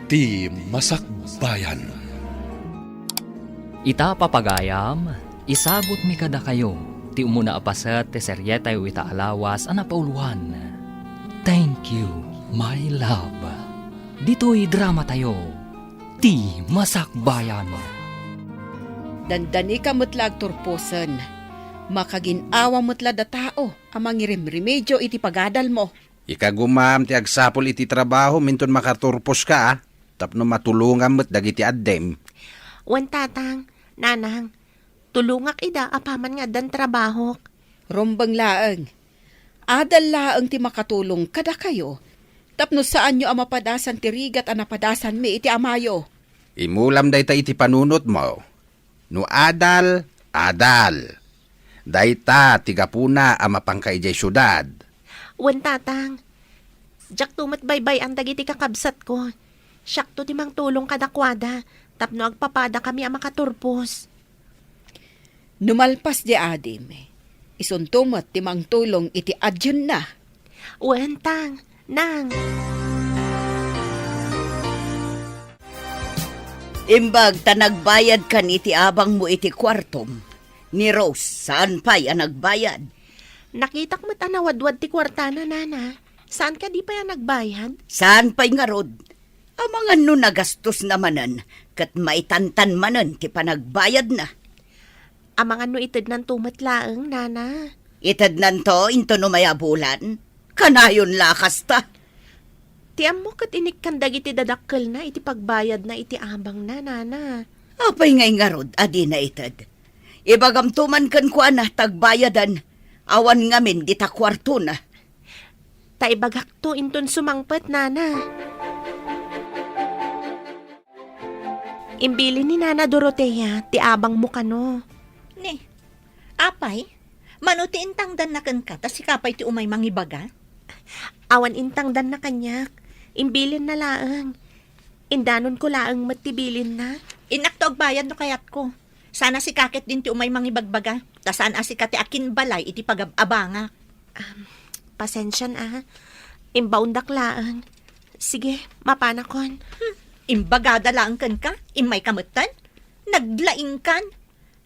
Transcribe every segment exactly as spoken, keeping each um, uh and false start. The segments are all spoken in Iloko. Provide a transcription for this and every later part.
Ti Masakbayan. Ita, papagayam, isagutmi kadakayo ti umuna a paset ti serietayo ita a lawas a napauloan, Thank You, My Love. Ditoy dramatayo, Ti Masakbayan. Dandanika met la agturposen. Makagin-awa met la da tao a mangirimremedio iti pagadalmo. Ikagumam ti agsapul iti trabahom inton makaturposka, a, tapno matulongam met dagiti addim. Wen, Tatang, Nanang, tulongak ida apaman nga addan trabahok. Rumbeng laeng. Adal laeng ti makatulong kadakayo, tapno saanyo a mapadasan ti rigat a napadasanmi iti amayo. Imulam dayta iti panunotmo. No adal, adal. Dayta ti gapuna a mapanka idiay siudad. Wen, Tatang. Diakto met baybay-an dagiti kakabsatko. Siakto ti mangtulong kadakuada tapno agpapadakami a makaturpos. No malpas di adim, isunto met ti mangtulong iti adienna. Wen, Tang, Nang. Imbag ta nagbayadkan iti abangmo iti kuartom. Ni Rose, saan pay a nagbayad? Nakitak met a nawadwad ti kuartana, Nana. Saan kadi pay a nagbayad? Saan pay ngarud? Amangan no nagastosna manen ket maitantan manen ti panagbayadna. Amangan no itednanto met laeng, Nana. Itednanto inton umay a bulan? Kanayon la a kasta. Ti ammo ket inikkan dagiti dadakkelna iti pagbayadna iti abangna, Nana. Apay ngay ngarud a dina ited? Ibagamto man kenkuana ta agbayadan, awan ngamin dita kuartona. Ta ibagakto inton sumangpet, Nana. Imbilin ni Nana Dorotea ti abangmo kano. Ni, apay, mano ti intangdanna kenka ta sika pay ti umay mangibaga? Awan intangdanna kaniak. Imbilinna laeng. Indanonko laeng met ti bilinna. Innakto agbayad no kayatko. Saan a sika ket din ti umay mangibagbaga, ta saan a sika ti akinbalay iti pagab-abangak. Um, pasensian a. Imbaondak laeng. Sige, mapanakon. Hmm, imbagada laeng kenka, immayka metten? Naglaingkan?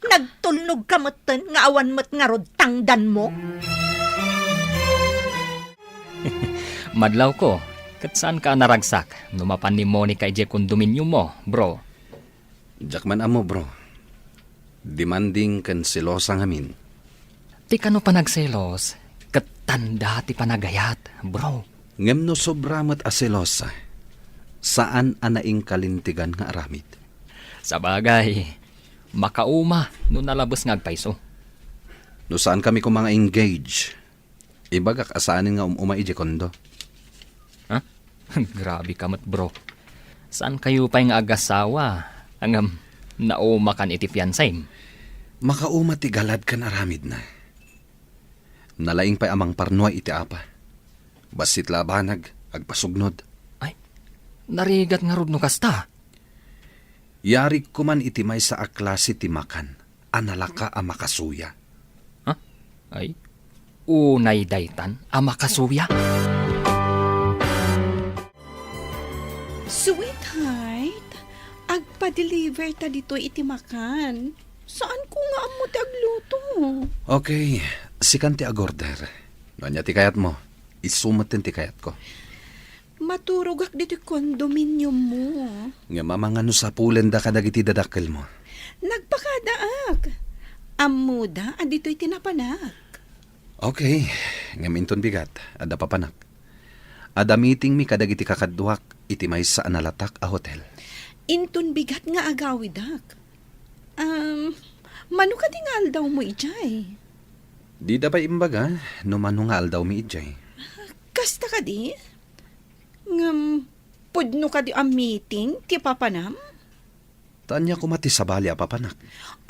Nagtulnogka metten nga awan met ngarud tangdanmo? Madlawko, ket saanka a naragsak no mapan ni Monica idiay kondominiummo, bro? Diak man ammo, bro. Demanding ken selosa ngamin. Ti kano panagselos, ket tanda ti panagayat, bro. Ngem no sobra met a selosa, saan a naingkalintegan nga aramid. Sabagay, makauma no nalabes nga agpayso. No saankami koma nga engage, ibagak a saanen nga um-umay idiay kondo. Ha? Grabe ka met, bro. Saankayo pay nga agasawa, ngem naumakan iti fiansam? Makauma ti galad ken aramidna. Nalaing pay a mangparnuay iti apa. Bassit la a banag, agpasugnod. Ay, narigat ngarud no kasta. Yarik koman iti maysa a klase ti makan a nalaka a makasuya. Ha? Ay, unay daytan a makasuya? Sweetheart, agpa-deliver ta ditoy iti makan. Saanko nga ammo ti agluto. Okay, sikan ti agorder. No ania ti kayatmo, isu metten ti kayatko. Maturogak ditoy kondominiummo. Ngem amangan no sapulenda kadagiti dadakkelmo. Nagpakadaak. Ammoda a ditoy ti napanak. Okay, ngem inton bigat, adda papanak. Adda meetingmi kadagiti kakaduak iti maysa a nalatak a hotel. Inton bigat nga agawidak. Um, mano kadi nga aldawmo idiay? Dida pay imbaga no mano nga aldawmi idiay. Kasta kadi? Ngem, pudno kadi a meeting ti papanam? Ta ania koma ti sabali a papanak?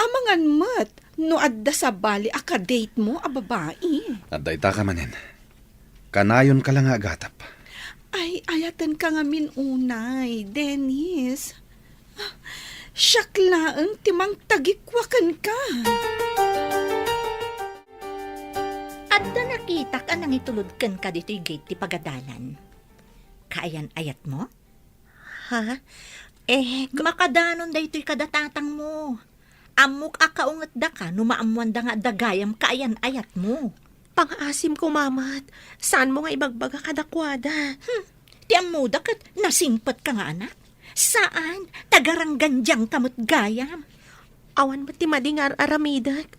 Amangan met no adda sabali a kadate mo a babai. Adda ita ka manen. Kanayon ka la nga agatep. Ay, ayaten ka ngamin unay, Dennis. Siak laeng ti mangtagikua kenka. Adda nakitak a nangitulod kenka ditoy gate ti pagadalan. Kaayan-ayatmo? Ha? Eh, ka- Makadanon daytoy kada tatangmo. Ammok a kaungetdaka no maammoanda nga adda gayam kaayan-ayatmo. Pangaasimko, Mama, et saanmo nga ibagbaga kadakuada. Hmm, ti ammoda ket nasingpetka nga anak. Saan, tagaranggandiangka met gayam. Awan met ti madi nga ar-aramidek.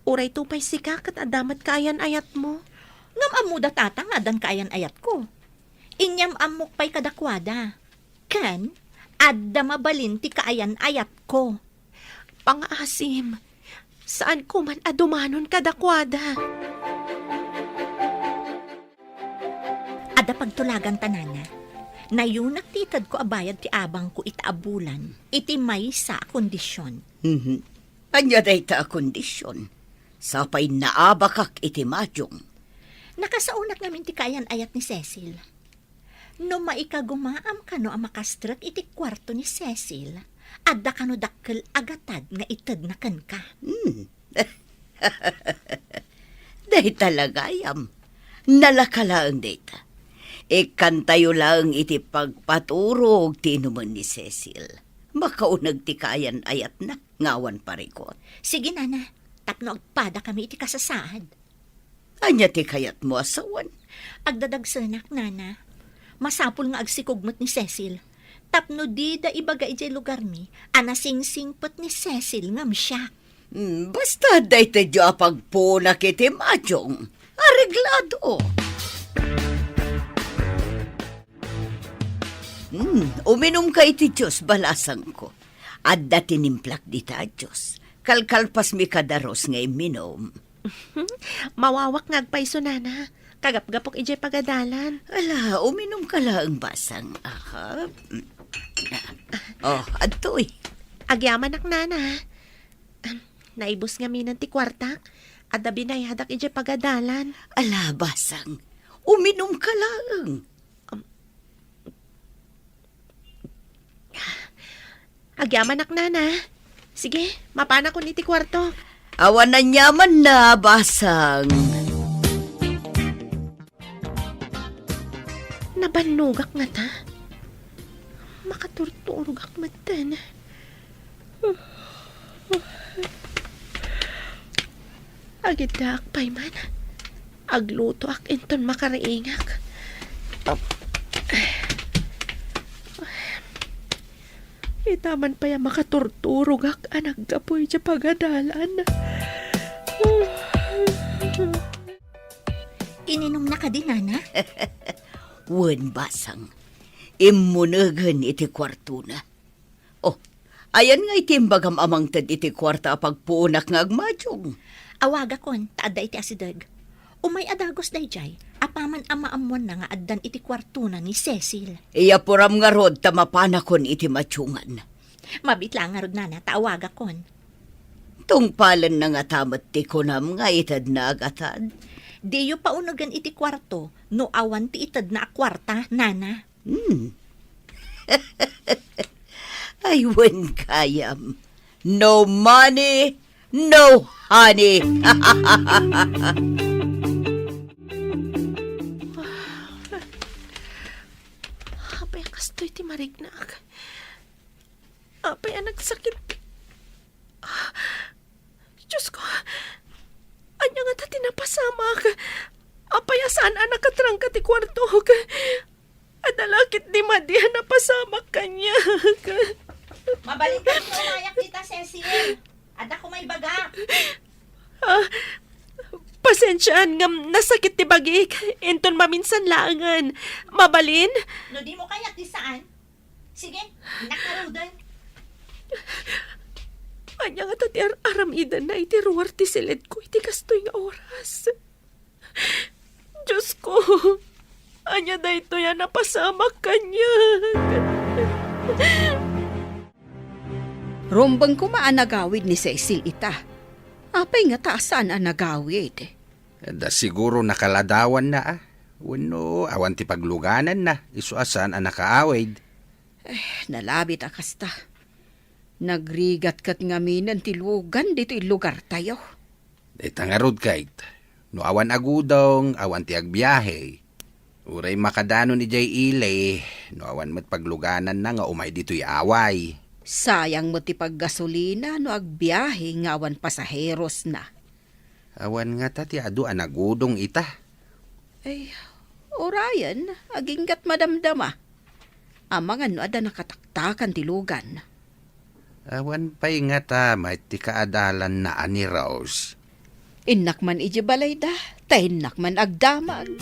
Uray to pay sika ket adda met kaayan-ayatmo. Ngem ammoda, Tatang, nga addan kaayan-ayatko. Inyam-ammok pay kadakuada. Ken adda mabalin ti kaayan-ayatko. Pangaasim, saanko man a dumanon kadakuada. Adda pagtulaganta, Nana. Nayunak ti itedko a bayad ti abangko ita a bulan iti maysa a kondision. Mhm. Ania dayta a kondision? Sapay naabakak iti majong. Nakasaonak ngamin ti kaayan-ayat ni Cecil. No maikagumaam kano a makastrek iti kuarto ni Cecil, adda kano dakkel a gatad nga itedna kenka. Hmm. Dayta la gayam. Nalaka laeng dayta. Ikkantayo laeng iti pagpaturog ti inumen ni Cecil. Makauneg ti kaayan-ayatna nga awan parikut. Sige, Nana, tapno agpadakami iti kasasaad. Ania ti kayatmo a sawen? Agdadagsenak, Nana. Masapul nga agsikog met ni Cecil. Tapno dida ibaga idiay lugarmi a nasingsingpet ni Cecil ngem siak. Hmm, basta daytoy a pagpunak iti majong. Areglado. Hmm, uminumka iti juice, balasangko. Adda tinimplak dita a juice. Kalkalpasmi kadaros nga imminum. Mawawak nga agpayso, Nana. Kagapgapok idiay pagadalan. Ala, uminumka laeng, basang. Aha. Oh, adtoy. Agyamanak, Nana. Naibus ngamin ti kuartak. Adda binayadak idiay pagadalan. Ala, basang. Uminumka laeng. Um, Agyamanak, Nana. Sige, mapanakon iti kuarto. Awan aniamanna, basang. Nabannogak ngata. Makaturturogak metten. Agiddaak pay man. Aglutoak inton makariingak. Ita man pay a makaturturogak a naggapu iti pagadalan. Ininumna kadi, Nana? Wen, basang. Immunegen iti kuartona. Oh, ayan nga iti imbagam a mangted iti kuarta a pagpuonak nga agmajong? Awagakon, ta adda iti asideg. Umay a dagus daydiay, apaman a maammoanna nga addan iti kuartona ni Cecil. Iyapuram ngarud ta mapanakon iti majongan. Mabit la ngarud, Nana, ta awagakon. Tungpalenna ngata met ti kunam nga itedna a gatad? Diyo paunegen iti kuarto no awan ti itedna a kuarta, Nana. Hmm. Ay, wen gayam. No money, no honey. Apay a kastoy ti mariknak? Apay a nagsakit? Ah, Diosko, ania ngata ti napasamak? Apay a saan a nakatrangka ti kuartok? Adda la ketdi madi a napasamak kaniak. Mabalin ka, umayak dita, Cecil. Adda ko maibagak. Ah, pasensiaan ngem nasakit ti bagik. Inton maminsan laengen. Mabalin? No dimo kayat, di saan? Sige, nakaruden. Ania ngata ti ar-aramidenna iti ruar ti silidko iti kastoy nga oras? Diosko, ania daytoy a napasamak kaniak? Rumbeng koma a nagawid ni Cecil ita. Apay ngata a saan a nagawid? Da siguro nakaladawanna, a. Wenno awan ti paglugananna, isu a saan a nakaawid. Eh, nalabit a kasta. Nagrigat ket ngaminen ti lugan ditoy lugartayo. Dayta ngarud, Kate. No awan agudong, awan ti agbiahe. Uray makadanon idiay ili, no awan met paglugananna nga umay ditoy away. Sayang met ti paggasolina no agbiahe nga awan pasaherosna. Awan ngata ti adu a nagudong ita. Ay, urayen, aginggat madamdama. Amangan no adda nakataktakan ti lugan. Awan pay ngata met ti kaadalanna a ni Rose. Innak man idiay balayda, ta innak man agdamag.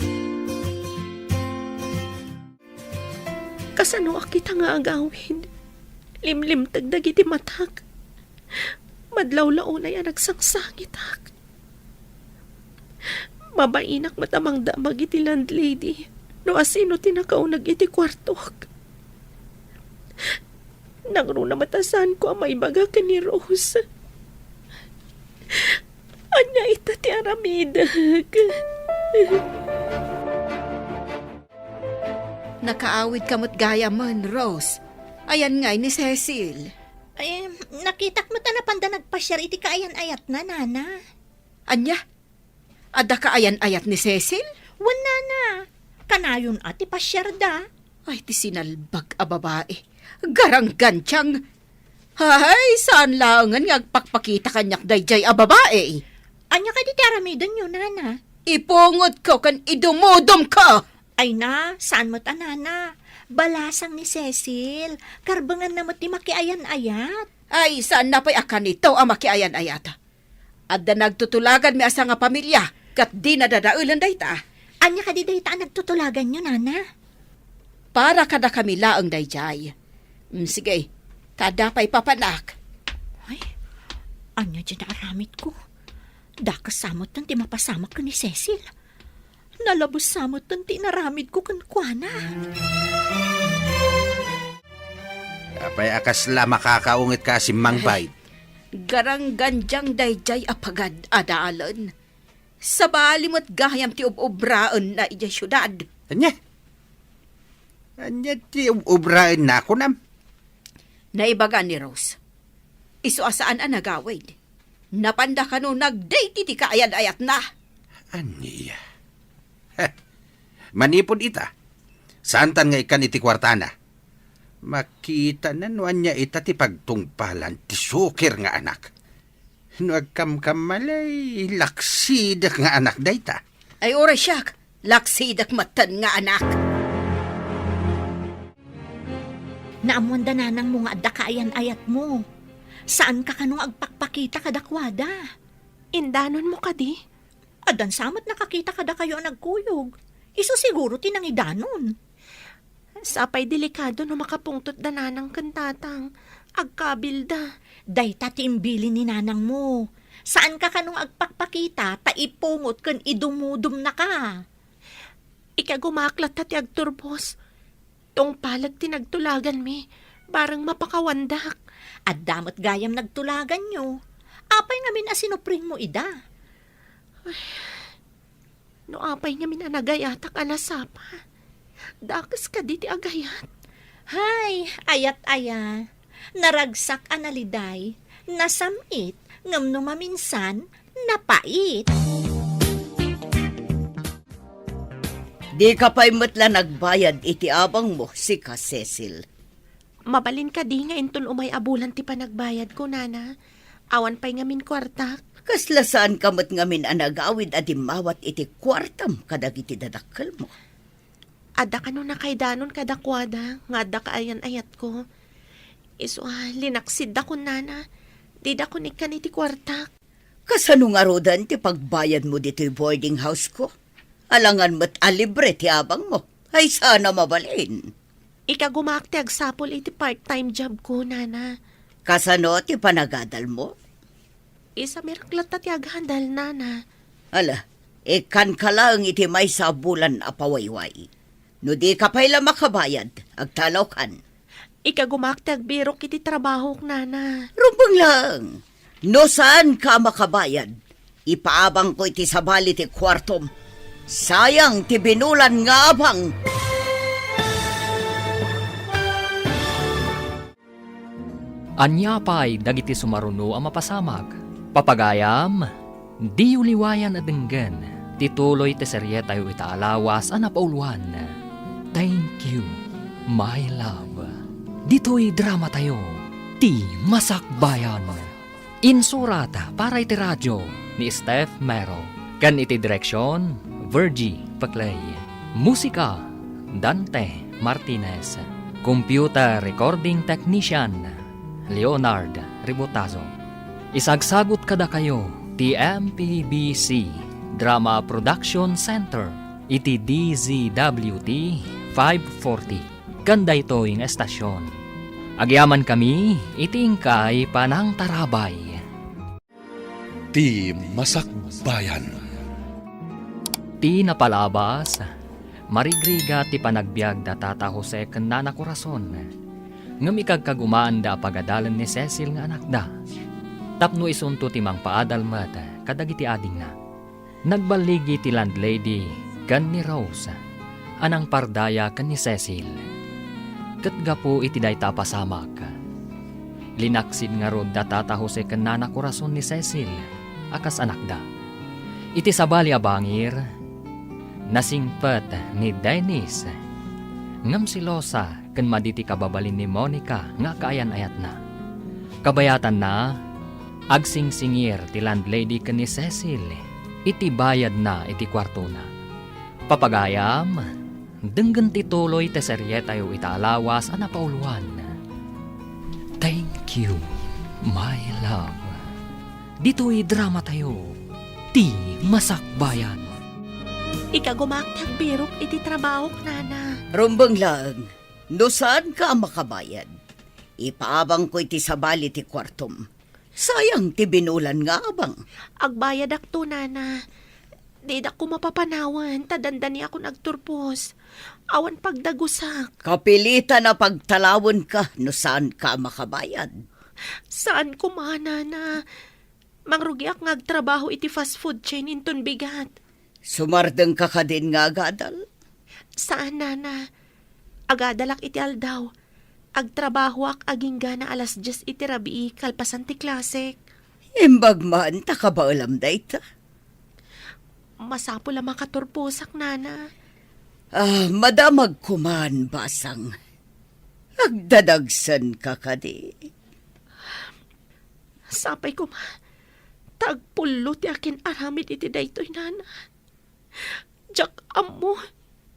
Kasanoak ita nga agawid? Limlimteg dagiti matak. Madlawlaw unay a nagsangsangitak. Mabainak met a mangdamag iti landlady no asino ti nakauneg iti kuartok. Nangruna met a saanko a maibaga ken ni Rose. Ania ita ti aramidek? Nakaawidka met gayamen, Rose. Ayan ngay ni Cecil. Ay, nakitak met a napanda nagpasiar iti kaayan-ayatna, Nana. Ania? Adda kaayan-ayat ni Cecil? Wen, Nana. Kanayon a ti pasiarda. Ay, ti sinalbag a babae. Garanggantiang. Hay, saan laengen nga agpakpakita kaniak daydiay a babae? Ania kadi ti aramidenyo, Nana? Ipungotko ken idumudumko. Ay na, saan met a, Nana. Balasang ni Cecil. Karbenganna met ti makiayan-ayat. Ay, saanna pay a kanito a makiayan-ayat? Adda nagtutulaganmi a sangapamilia, ket dina dadaelen dayta. Ania kadi dayta a nagtutulaganyo, Nana? Para kadakami laeng daydiay. Mm, sige, ta adda pay papanak. Ay, ania diay naaramidko? Dakes sa metten ti mapasamak ken ni Cecil. Nalabes sa metten ti inaramidko kenkuana. Apay a kasla makakaungetka a simmangbayd? Garanggandiang daydiay a pagad-adalen. Sabali met gayam ti ub-ubraenna idiay siudad. Ania? Ania ti ub-ubraenna, kunam? Naibaga ni Rose. Isu a saan a nagawid. Napanda kano nagdate iti kaayan-ayatna. Ania? Heh. Manipud ita, saantan nga ikkan iti kuartana. Makitana no ania ita ti pagtungpalan ti sukir nga anak. No agkamkammalay, laksidek nga anak dayta. Ay, uray siak, laksidek metten nga anak. Naammoanda nanangmo nga adda kaayan-ayatmo. Saanka kano nga agpakpakita kadakuada. Indanonmo kadi? Addan sa met nakakita kadakayo a nagkuyog. Isu siguro ti nangidanon. Sapay delikado no makapungtotda nanang ken tatang. Agkabilda. Dayta ti imbilin ni nanangmo. Saanka kano nga agpakpakita ta ipungot ken idumudumnaka. Ikagumaak latta ti agturbos. Tungpalek ti nagtulaganmi, bareng mapakawandak. Adda met gayam nagtulaganyo. Apay ngamin a sinupringmo ida? Ay, no apay ngamin a nagayatak a nasapa, dakes kadi ti agayat. Hay, ayat aya. Naragsak a naliday, nasam-it, ngem no maminsan, napait. Dika pay met la nagbayad iti abangmo, sika, Cecil. Mabalin kadi nga inton umay a bulan ti panagbayadko, Nana? Awan pay ngamin kuartak. Kasla saanka met ngamin a nagawid a dimmawat iti kuartam kadagiti dadakkelmo? Adda kano nakaidanon kadakuada nga adda kaayan-ayatko. Isu a, linaksidakon, Nana. Didakon ikkan iti kuartak. Kasano ngaruden ti pagbayadmo ditoy boarding house-ko? Alangan met a libre ti abangmo. Ay, saan a mabalin. Ikagumaak ti agsapul iti part-time job-ko, Nana. Kasano ti panagadalmo? Isamirak latta ti aghandal, Nana. Ala, ikkanka laeng iti maysa a bulan a pawayway. No dika pay la makabayad, agtalawkan. Ikagumaak ti agbirok iti trabahok, Nana. Rumbeng laeng. No saanka a makabayad, ipaabangko iti sabali ti kuartom. Sayang ti binulan nga abang. Ania pay dagiti sumaruno a mapasamak? Papagayam, diyo liwayan a denggen Ti tuloy ti serietayo ita a lawas a napauluan, Thank You, My Love. Ditoy dramatayo, Ti Masakbayan. Insurat para iti radio ni Steph Mero, ken iti direksyon, Virgie Peclay. Musika, Dante Martinez. Computer recording technician, Leonard Ributazo. Isagsagut kadakayo ti M P B C Drama Production Center iti D Z W T five forty. Ken daytoy nga estasyon, agyamankami iti inkay panangtarabay. Ti Masakbayan. Ti napalabas, marigrigat ti panagbiag da Tata Jose ken Nana Corazon, ngem ikagkagumaanda a pagadalen ni Cecil nga anakda, tapno isunto ti mangpaadal met kadagiti adingna. Nagballigi ti landlady ken ni Rose a nangpardaya ken ni Cecil. Ket gapu iti dayta a pasamak, linaksid ngarud da Tata Jose ken Nana Corazon ni Cecil a kas anakda. Iti sabali a bangir, nasingpet ni Dennis ngem selosa ken madi ti kababalin ni Monica nga kaayan-ayatna. Kabayatanna, agsingsingir ti landlady ken ni Cecil iti bayadna iti kuartona. Papagayam, denggen ti tuloy ti serietayo ita a lawas a napauluan, Thank You, My Love. Ditoy dramatayo, Ti Masakbayan. Ikagumaak ti agbirok iti trabahok, Nana. Rumbeng laeng. No saanka a makabayad, ipaabangko iti sabali ti kuartom. Sayang ti binulan nga abang. Agbayadakto, Nana. Didak koma papanawen ta dandaniakon agturpos. Awan pagdagusak. Kapilitan a pagtalawenka no saanka a makabayad. Saan koma, Nana. Mangrugiak nga agtrabaho iti fast food chain inton bigat. Sumardengka kadin nga agadal? Saan, Nana. Agadalak iti aldaw. Agtrabahoak agingga alas dies iti rabii kalpasan ti klasek. Imbag man ta kabaelam dayta. Masapul a makaturposak, Nana. Ah, madamag koman, basang. Agdadagsenka kadi? Sapay koma, ta agpullo ti akin-aramid iti daytoy, Nana. Diak ammo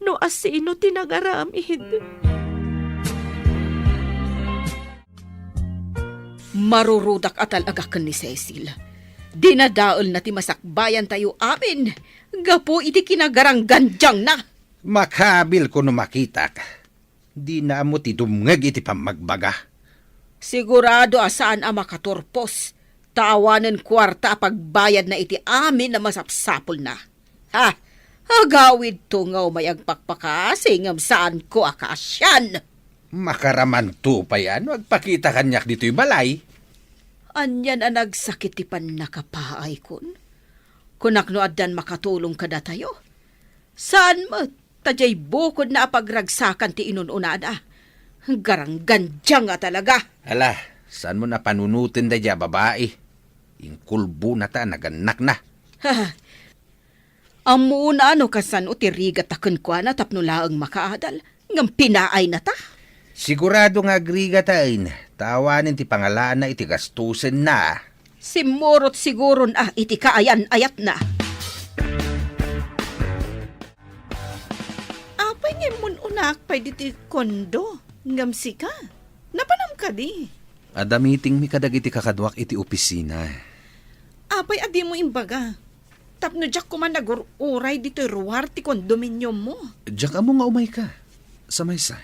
no asino ti nagaramid. Marurudak a talaga ken ni Cecil. Dinadaelna ti masakbayantayo amin gapu iti kinagaranggandiangna. Makabilko no makitak. Dina ammo ti dumngeg iti pammagbaga. Sigurado a saan a makaturpos, ta awanen kuarta a pagbayadna iti amin a masapsapulna. Ha? Agawidto nga umay agpakpakasi ngem saanko a kaasian. Makaramanto pay a no agpakita kaniak ditoy balay. Anian a nagsakit ti pannakapaaykon. Kunak no addan makatulong kadatayo. Saan met, ta diay bukodna a pagragsakan ti inun-unada. Garanggandiang a talaga. Ala, saanmo a panunoten daydiay a babai. Inkulbonata a nagannakna. Ha, ammoon a no kasano ti rigata kenkuana tapno laeng makaadal, ngem pinaaynata. Sigurado nga agrigataen, ta awanen ti pangalaanna iti gastusenna. Simmurot siguron a iti kaayan-ayatna. Apay nga immun-unaak pay ditoy kondo, ngem sika? Napanam kadi? Adda meetingmi kadagiti kakaduak iti opisina. Apay a dimo imbaga? Tapno diak koma nagur-uray ditoy ruar ti kondominiummo. Diak ammo nga umayka. Sa maysa,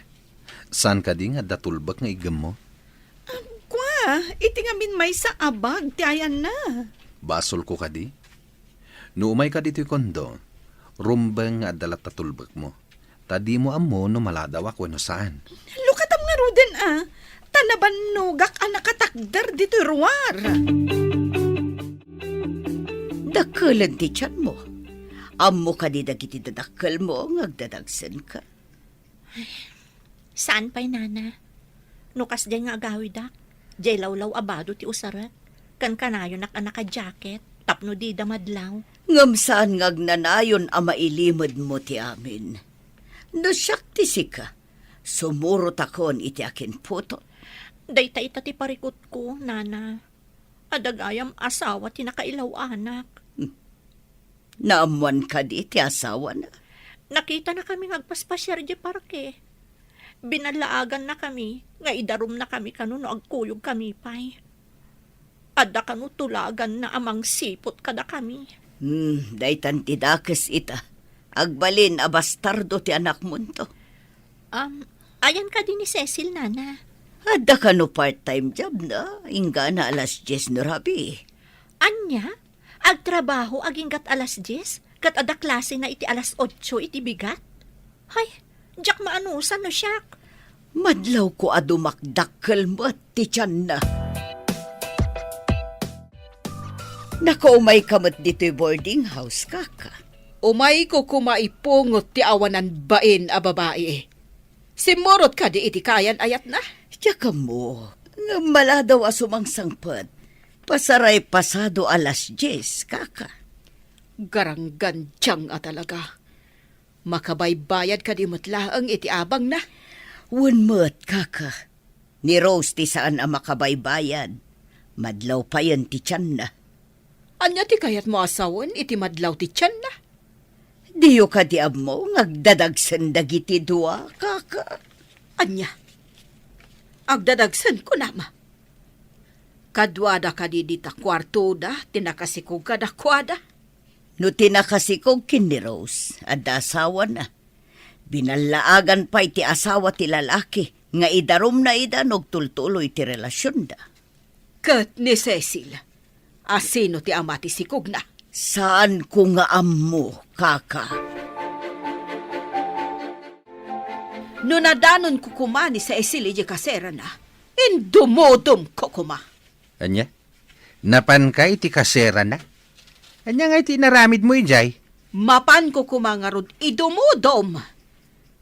saan kadi nga adda tulbek nga iggemmo? Ah, kua, iti ngamin maysa a bag ti ayanna. Basolko kadi? No umayka ditoy kondo, rumbeng nga adda latta tulbekmo. Ta dimo ammo no maladawak wenno saan. Lukatam ngaruden a, ta nabannogak a nakatakder ditoy ruar. Dakkelen ti tianmo. Ammo kadi dagiti dadakkelmo nga agdadagsenka? Saan pay, Nana. No kasdiay nga agawidak, diay lawlaw a bado ti usarek, ken kanayonak a naka-jacket. tapno dida madlaw. Ngem saan nga agnanayon a mailimedmo ti amin. No siak ti sika, sumurotakon iti akinputol. Dayta ita ti parikutko, nana. Adda gayam asawa ti nakailaw-anak. Naammoan kadi ti asawana? Nakitanakami nga agpaspasiar idiay parke. Binallaagannakami nga idarumnakami kano no agkuyogkami pay. Adda kano tulaganna a mangsiput kadakami. Hmm, daytan ti dakes ita. Agbalin a bastardo ti anakmonto. Um, ayan kadi ni Cecil, nana? Adda kano part-time job na, inggana alas dies no rabii. Ania? Agtrabaho aginggat alas dies, ket adda klasena iti alas otso iti bigat? Hay, diak maanusan no siak. Madlawko a dumakdakkel met ti tianna. Nakaumayka met ditoy boarding house, kaka. Umayko koma ipungot ti awanan bain a babai. Simmurot kadi iti kayan-ayatna? Diak ammo, ngem maladaw a sumangsangpet. Pasaray pasado alas dies, kaka. Garanggandiang a talaga. Makabaybayad kadi met laeng iti abangna? Wen met, kaka. Ni Rose ti saan a makabaybayad. Madlaw payen ti tianna. Ania ti kayatmo a sawen iti madlaw ti tianna? Diyo kadi ammo nga agdadagsen dagiti dua, kaka? Ania? Agdadagsen, kunam? Kaduada kadi dita kuartoda ti nakasikog kadakuada? No ti nakasikog ken ni Rose, adda asawana. Binallaagan pay ti asawa ti lalaki nga idarumna ida no agtultuloy ti relasionda. Ket ni Cecil, asino ti ama ti sikogna? Saanko nga ammo, kaka. No nadanonko koma ni Cecil idiay kaserana, indumudomko koma. Ania? Napanka iti kaserana? Ania ngay ti inaramidmo idiay? Mapanko koma ngarud idumudom.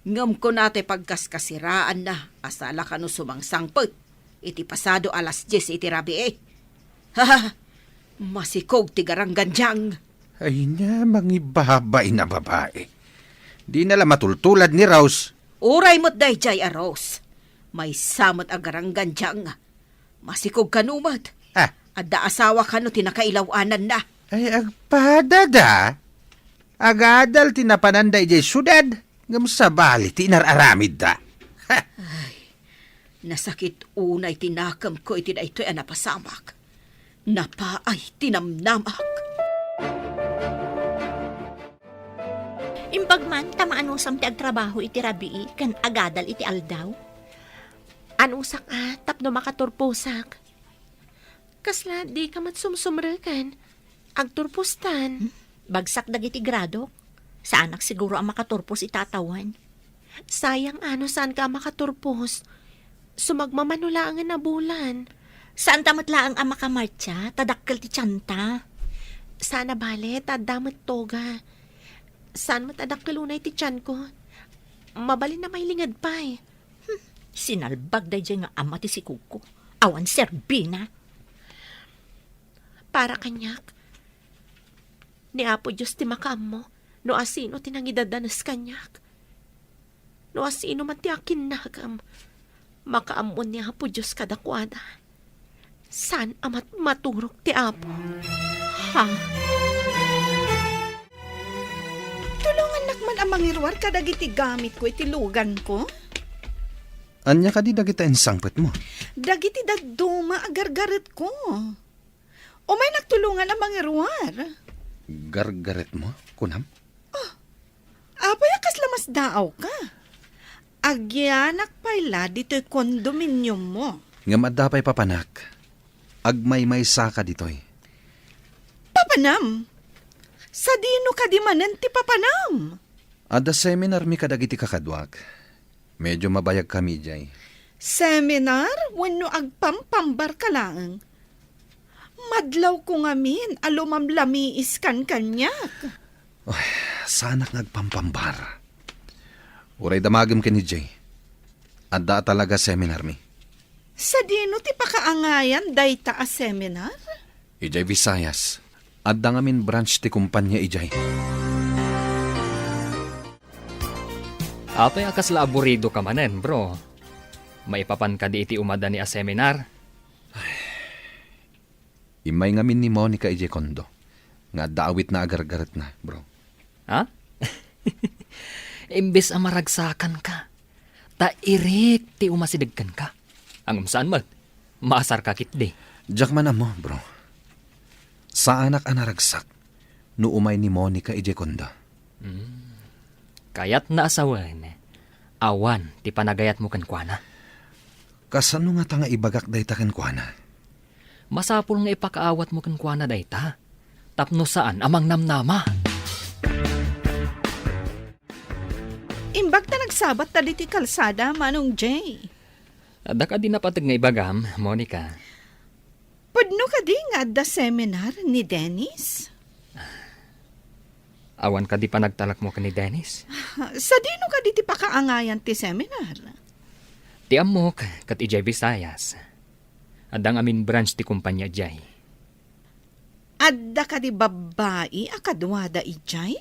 Ngem kuna ti pagkaskasiraanna a sala kano sumangsangpet iti pasado alas dies iti rabii. Ha! Masikog ti garanggandiang. Ay na, mangibabain a babai. Dina la matultulad ni Rose. Uray met daydiay a Rose. Maysa met a garanggandiang. Masikog kano met. Ah. Adda asawa kano ti nakailaw-ananna. Ay, agpadada. Agadal ti napananda idiay siudad, ngem sabali ti inar-aramidda. Ha! Ay, nasakit unay ti nakemko iti daytoy a napasamak. Napaay ti namnamak. Imbag man ta maanusam ti agtrabaho iti rabii ken agadal iti aldaw. Anusak a tapno makaturposak. Kasla dika met sumsumreken. Agturpostan. Hmm? Bagsak dagiti gradok. Saanak siguro a makaturpos ita a tawen. Sayang a no saanka a makaturpos. Sumagmamano laengen a bulan. Saanta met laeng a makamartsa, ta dakkel ti tianta. Saan a bale, ta adda met toga. Saan met a dakkel unay ti tianko. Mabalin a mailinged pay. Hmm, sinalbag daydiay nga ama ti sikogko. Awan serbina. Para kaniak, ni Apo Dios ti makaammo no asino ti nangidadanes kaniak. No asino man ti akinnagam, makaammo ni Apo Dios kadakuada. Saan a mat-, maturog ti Apo. Ha? Tulongannak man a mangiruar kadagiti gamitko iti luganko. Ania kadi dagita insangpetmo? Dagiti dadduma a gargaretko. Umaynak tulongan a mangiruar. Gargaretmo, kunam? Oh, apay a kasla masdaawka? Agyanak pay la ditoy kondominiummo. Ngem adda pay papanak. Agmaymaysaka ditoy. Papanam? Sadino kadi manen ti papanam? Adda seminarmi kadagiti kakaduak. Medyo mabayagkami idiay. Seminar wenno agpampambarka laeng? Madlawko ngamin a lumamlamiiskan kaniak. Ay, saanak nga agpampambar. Uray damagem ken idiay. Adda a talaga seminarmi. Sadino ti pakaangayan dayta a seminar? Idiay Visayas. Adda ngamin branch ti kumpania idiay. Apay a kasla aburido ka manen, bro? Maipapan kadi iti umada ni a seminar? Immay ngamin ni Monica idiay kondo nga adda awitna a gargaretna, bro. Ha? Imbes a maragsakan ka, ta irik ti umasideg kenka. Ngem saan met, maasar ka ketdi. Diak man ammo, bro. Saanak a naragsak no umay ni Monica idiay kondo. Hmm. Kayatna a sawen, awan ti panagayatmo kenkuana. Kasano ngata nga ibagak dayta kenkuana? Masapul nga ipakaawatmo kenkuana dayta, tapno saan a mangnamnama. Imbag ta nagsabat ta ditoy kalsada, Manong Jay. Adda kadi napateg nga ibagam, Monica? Pudno kadi nga adda seminar ni Dennis? Awan kadi panagtalekmo ken ni Dennis? Sadino kadi ti pakaangayan ti seminar? Ti ammok, ket idiay Visayas. Adda ngamin branch ti kumpania idiay. Adda kadi babbai a kaduada idiay?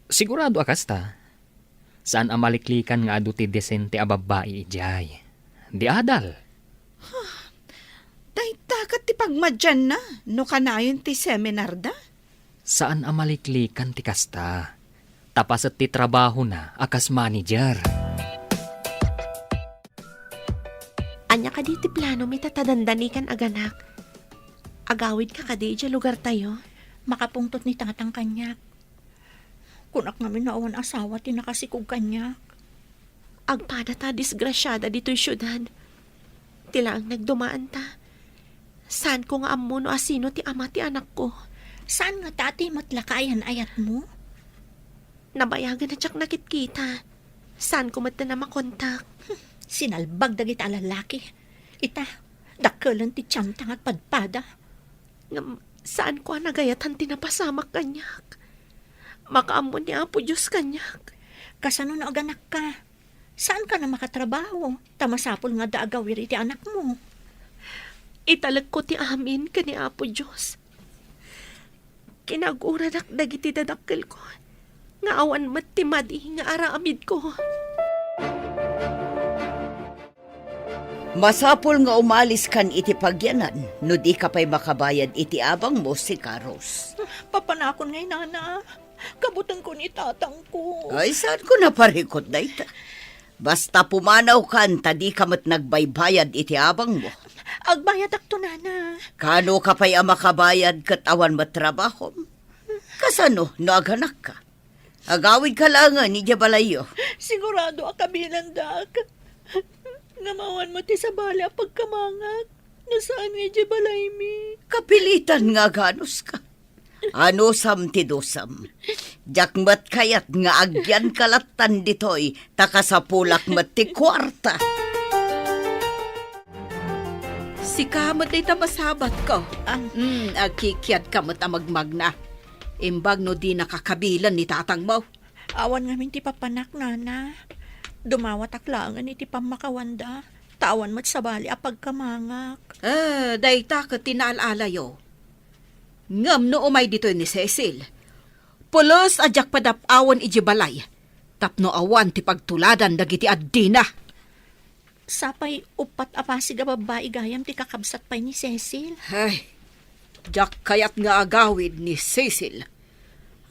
Sigurado a kasta. Saan a maliklikan nga adu ti disente a babbai idiay. Di adal. Dayta ket ti pagmadianna no kanayon ti seminarda. Saan a maliklikan ti kasta. Ta paset ti trabahona a kas manager. Ania kadi ti planomi ta dandani kan aganak? Agawidka kadi idiay lugartayo? Makapungtot ni tatang kaniak. Kunak ngamin no awan asawa ti nakasikog kaniak. Agpada ta disgrasiada ditoy siudad. Ti laeng nagdumaanta. Saanko nga ammo no asino ti ama ti anakko. Saan ngata ti met la kaayan-ayatmo? Nabayagen a diak nakitkita. Saanko met a makontak. Sinalbag dagiti a lalaki. Ita, dakkelen ti tianta nga agpadpada. Ngem saanko a nagayatan ti napasamak kaniak. Makaammo ni Apo Dios kaniak. Kasano no aganakka? Saanka a makatrabaho, ta masapul nga adda agawir iti anakmo. Italekko ti amin ken ni Apo Dios. Kinaguradak dagiti dadakkelko, nga awan met ti madi nga aramidko. Masapul nga umaliskan iti pagyanan no dika pay makabayad iti abangmo, Sikarus. Papanakon ngay, nana. Kabutenko ni tatangko. Ay, saanko naparikut dayta? Basta pumanawkan ta dika met nagbaybayad iti abangmo. Agbayadakto, nana. Kano ka pay a makabayad ket awan met trabahom? Kasano no aganakka? Agawidka laengen idiay balayyo. Sigurado a kabilandak. Ngem awan met ti sabali a pagkamangak no saan nga idiay balaymi. Kapilitan nga aganuska. Anusam ti dusam. Diak met kayat nga agyanka lattan ditoy, ta kasapulak met ti kuarta. Sika met dayta masabatko. Ah. Hmm, agkikiadka met a magmagna. Imbag no dinaka kabilen ni tatangmo. Awan ngamin ti papanak, nana. Dumawatak laengen iti pammakawanda, ta awan met sabali a pagkamangak. Ah, dayta ket ti naal-alayo. Ngem no umay ditoy ni Cecil, pulos a diak padap-awen idiay balay, tapno awan ti pagtuladan dagiti addina. Sapay uppat a pasig a babbai gayam ti kakabsat pay ni Cecil. Ay, diak kayat nga agawid ni Cecil.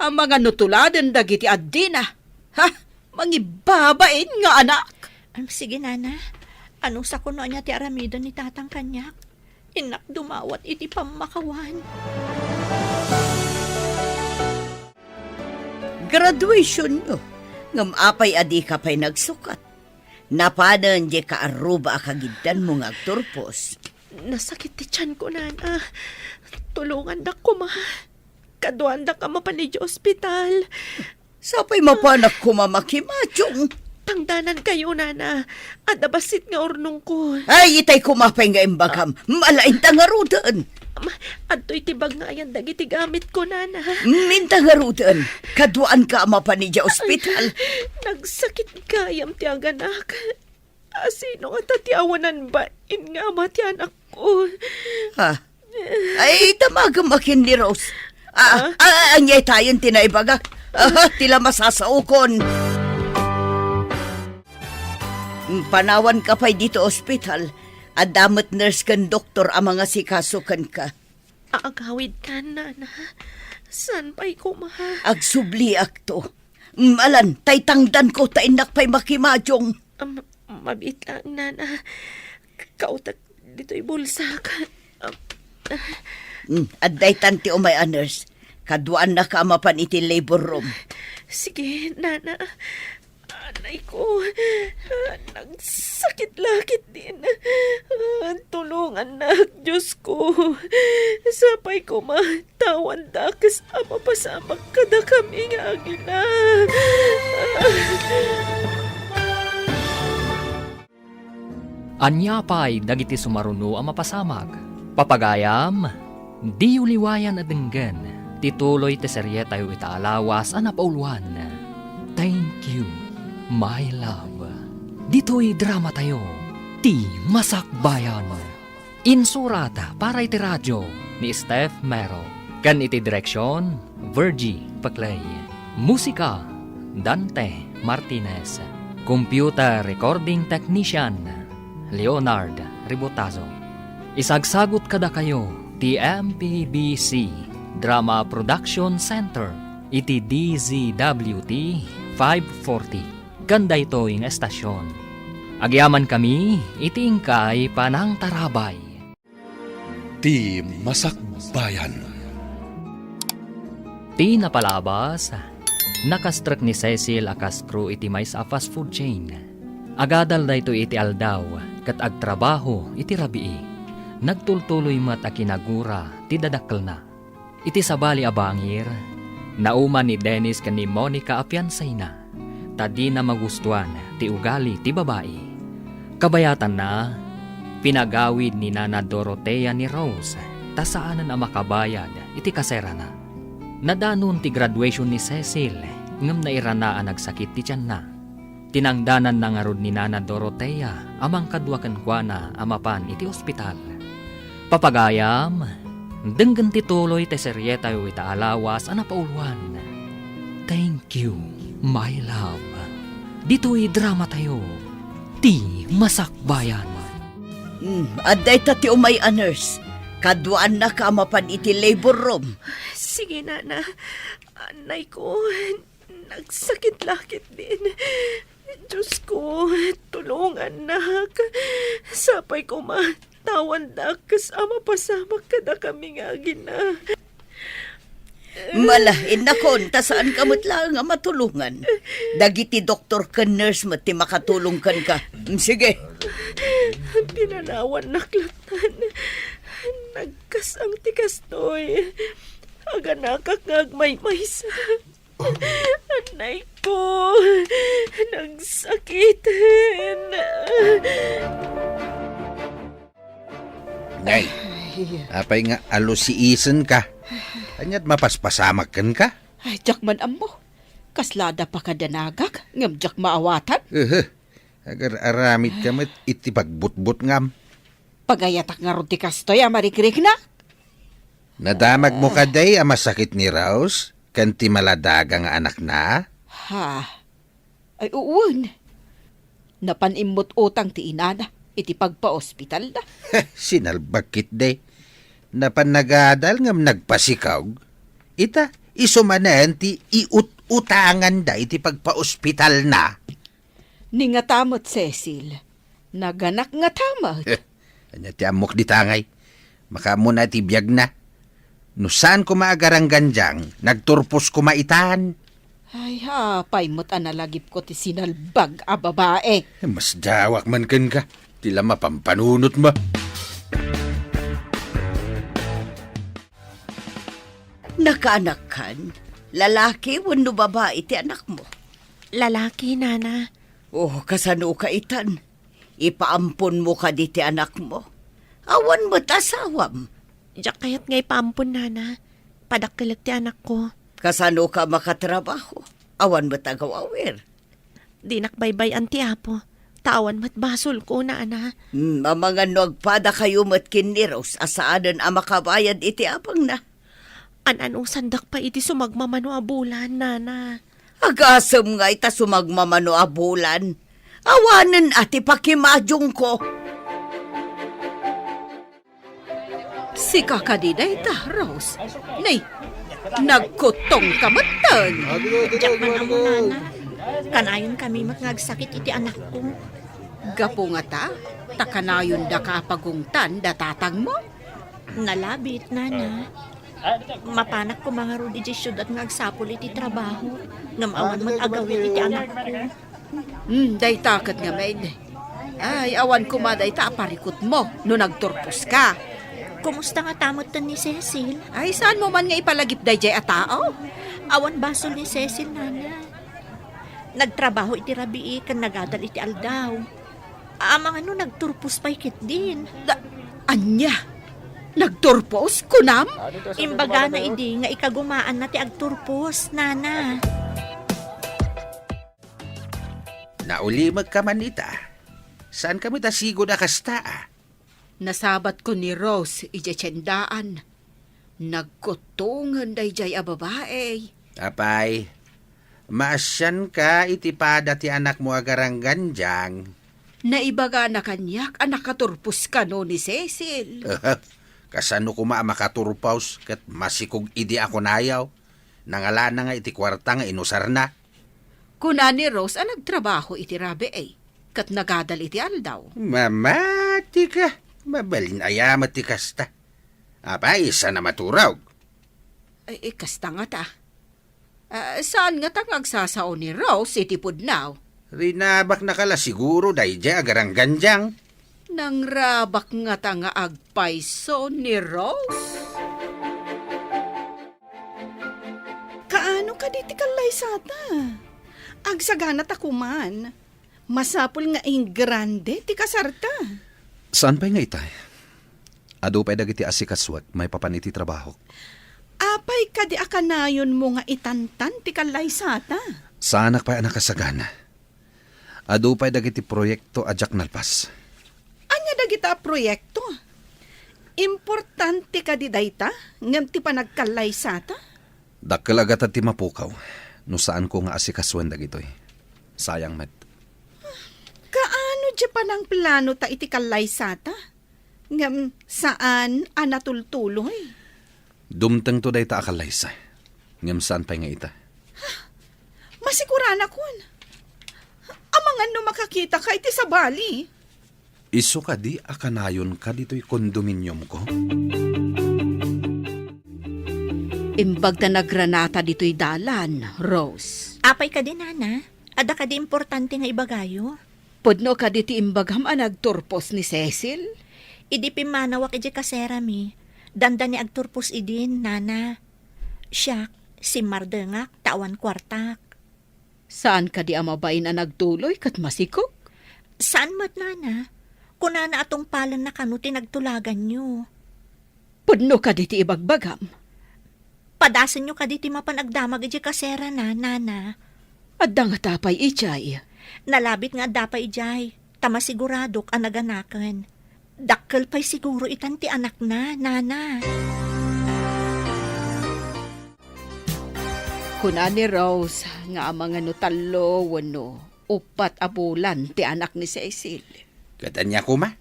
Amangan no tuladen dagiti addina. Ha? Mangibabain nga anak! Am, sige, nana. Anusakon no ania ti aramiden ni tatang kaniak. Innak dumawat iti pammakawan. Graduationyo. Ngem apay a dika pay nagsukat? Napanen diay kaarruba a kagiddanmo nga agturpos. Nasakit ti tianko, nana. Tulongandak koma. Kaduandak a mapan idiay ospital. Sapay mapanak koma makimationg. Tangdanankayo, nana. Adda bassit nga urnongko. Ay, itay koma pay nga imbagam. Malainta ngaruden. Ma, adtoy ti bag nga ayan dagiti gamitko, nana. Minta ngaruden. Kaduaanka a mapan idiay ospital. Nagsakit gayam ti aganak. Asino ngata ti awanan bain nga ama ti anakko? Ha? Ay, damagem a ken ni Rose. Ah, ah, ania tayen ti naibagak? Ah, ti la masasaokon. Panawanka pay ditoy ospital. Adda met nurse ken doktor a mangasikaso kenka. Agawidkan, Nana. Saan pay koma? Agsubliakto. Malan, tay tangdanko ta innak pay makimadung. Am, mabiit laeng, Nana. Kautek ditoy bulsak. Am, Mm, adda itan ti umay a nurse. Kaduaannaka a mapan iti labor room. Sige, Nana. Anay ko, nagsakit la ketdin. Tulongannak, Dios ko. Sapay koma, tawandak a mapasamak kadakami nga agina. Ania pay dagiti sumaruno a mapasamak? Papagayam, diyo liwayan a denggen ti tuloy ti serietayo ita a lawas a napauluan, Thank You, My Love. Ditoy dramatayo, Ti Masakbayan. Insurat para iti radio ni Steph Mero. Ken iti direksion, Virgie Paclay. Musika, Dante Martinez. Computer recording technician, Leonard Ribotazo. Isagsagut kadakayo ti M P B C Drama Production Center iti D Z W T five forty. Ken daytoy nga estasion, agyamankami iti inkay panangtarabay. Ti Masakbayan. Ti napalabas, nakastrek ni Cecil a kas crew iti maysa a fast food chain. Agadal daytoy iti aldaw ket agtrabaho iti rabii. Nagtultuloy met a kinagura ti dadakkelna. Iti sabali a bangir, nauman ni Dennis ken ni Monica a fiancéna, ta dina magustuan ti ugali ti babai. Kabayatanna, pinagawid ni Nana Dorotea ni Rose ta saanen a makabayad iti kaserana. Nadanon ti graduation ni Cecil ngem nairana a nagsakit ti tianna. Tinangdananna ngarud ni Nana Dorotea a mangkadua kenkuana a mapan iti ospital. Papagayam, denggen ti tuloy ti serietayo ita a lawas a napauluan, Thank You, My Love. Ditoy dramatayo, Ti Masakbayan. Hmm, adda ita ti umay a nurse. Kaduaannaka a mapan iti labor room. Sige, Nana. Anay ko, nagsakit la ketdin. Dios ko, tulongannak. Sapay koma, tawandak a mapasamak kadakami nga agina. Mala, innakon, ta saanka met laeng a matulongan. Dagiti doktor ken nurse met ti makatulong kenka. Sige. Pinanawannak lattan. Nagkas-ang ti kastoy. Aganakak nga agmaymaysa. Anay ko, nagsakiten. Nay, apay nga alusiisenka? Ania't mapaspasamak kenka? Ay, diak man ammo. Kasla adda pakadanagak, ngem diak maawatan. Ehe, agar-aramidka met iti pagbutbutngam. Pagayatak ngarud ti kastoy a marikriknak. Nadamagmo kadi a masakit ni Rose ken ti maladaga nga anakna? Ha? Ay, uwan. Napan immut utang ti inana iti pagpaospitalna. Sinalbag ketdi. Napan nagadal ngem nagpasikog. Ita, isu manen ti iut-utanganda iti pagpaospitalna. Ni ngata met, Cecil. Naganak ngata met. Eh, ania ti ammok dita ngay? Makaammona ti biagna. No saan koma a garanggandiang, nagturpos koma itan. Ay, apay met a nalagipko ti sinalbag a babae. Masdawak man kenka, ti la mapampanunotmo. Nakaanakkan, lalaki wenno babai ti anakmo? Lalaki, Nana. Oh, kasanoka itan? Ipaamponmo kadi ti anakmo? Awan met asawam. Diak kayat nga ipaampon, Nana. Padakkelek ti anakko. Kasanoka makatrabaho? Awan met agaw-awir. Dinak baybay-an ti Apo. Ta awan met basolko, nana. Hmm, amangan no agpadakayo met ken ni Rose a saanen a makabayad iti abangna. An-anusandak pay iti sumagmamano a bulan, nana. Agasem ngay ta sumagmamano a bulan. Awanen a ti pakimadyongko. Sika kadi dayta, Rose? Nay, nagkuttongka metten. Diak man ammo, nana. Kanayon kami met nga agsakit iti anakko. Gapu ngata, ta kanayondaka a pagungtan da tatangmo? Nalabit, nana. Mapanak koma ngarud idiay siudad nga agsapul iti trabaho, ngem awan met agawid iti anakko. Hmm, dayta ket ngamin. Ay, awan koma dayta a parikutmo no nagturposka. Kumusta ngata metten ni Cecil? Ay, saanmo man nga ipalagip daydiay a tao? Awan basol ni Cecil, nana. Nagtrabaho iti rabii ken nagadal iti aldaw. Amangan no nagturpos pay ketdin. Da-, ania? Nagturpos, kunam? Imbagana idi nga ikagumaanna ti agturpos, nana. Naulimekka man ita. Saanka met a sigud a kasta, a? Nasabatko ni Rose idiay tiendaan. Nagkuttongen daydiay a babai. Apay, maasianka iti pada ti anakmo a garanggandiang. Naibagana kaniak a nakaturpos kano ni Cecil. Kasano koma a makaturpos ket masikog idi a kunayo? Nangalana nga iti kuarta nga inusarna. Kuna ni Rose a nagtrabaho iti rabii, ket nagadal iti aldaw. Mamatika, mabalin aya met ti kasta. Apay, saan a maturog? Ay, eh, kasta ngata. Ah, saan ngata nga agsasao ni Rose iti pudno? Rinabaknaka la siguro daydiay a garanggandiang. Nangrabak ngata nga agpayso ni Rose? Kaano kadi ti kallaysata? Agsaganata koman. Masapul nga ingrande ti kasarta. Saan pay nga itay? Adu pay dagiti asikasuek maipapan iti trabahok. Apay kadi a kanayonmo nga itantan ti kallaysata? Saanak pay a nakasagana. Adu pay dagiti proyekto a diak nalpas. Ania dagita a proyekto? Importante kadi dayta ngem ti panagkallaysata? Dakkel a gatad ti mapukaw no saanko nga asikasuen dagitoy. Sayang met. Kaano diay panangplanota iti kallaysata? Ngem saan a natultuloy? Dumtengto dayta a kallaysa. Ngem saan pay nga ita? Masiguranakon. Amangan no makakitaka iti sabali. Isu kadi a kanayonka ditoy kondominiumko? Imbag ta nagranata ditoy dalan, Rose. Apay kadi, nana? Adda kadi importante nga ibagayo? Pudno kadi ti imbagam a nagturpos ni Cecil? Idi pimmanawak idiay kaserami, dandani agturpos idin, nana. Siak, simmardengak ta awan kuartak. Saan kadi a mabain a nagtuloy ket masikog? Saan met, nana. Kunana a tungpalenna kano ti nagtulaganyo. Pudno kadi ti ibagbagam? Padasenyo kadi ti mapan agdamag idiay kaserana, nana. Adda ngata pay idiay? Nalabit nga adda pay idiay, ta masiguradok a naganaken. Dakkel pay siguro itan ti anakna, nana. Kuna ni Rose nga amangan no tallo wenno uppat a bulan ti anak ni Cecil. Ket ania koma?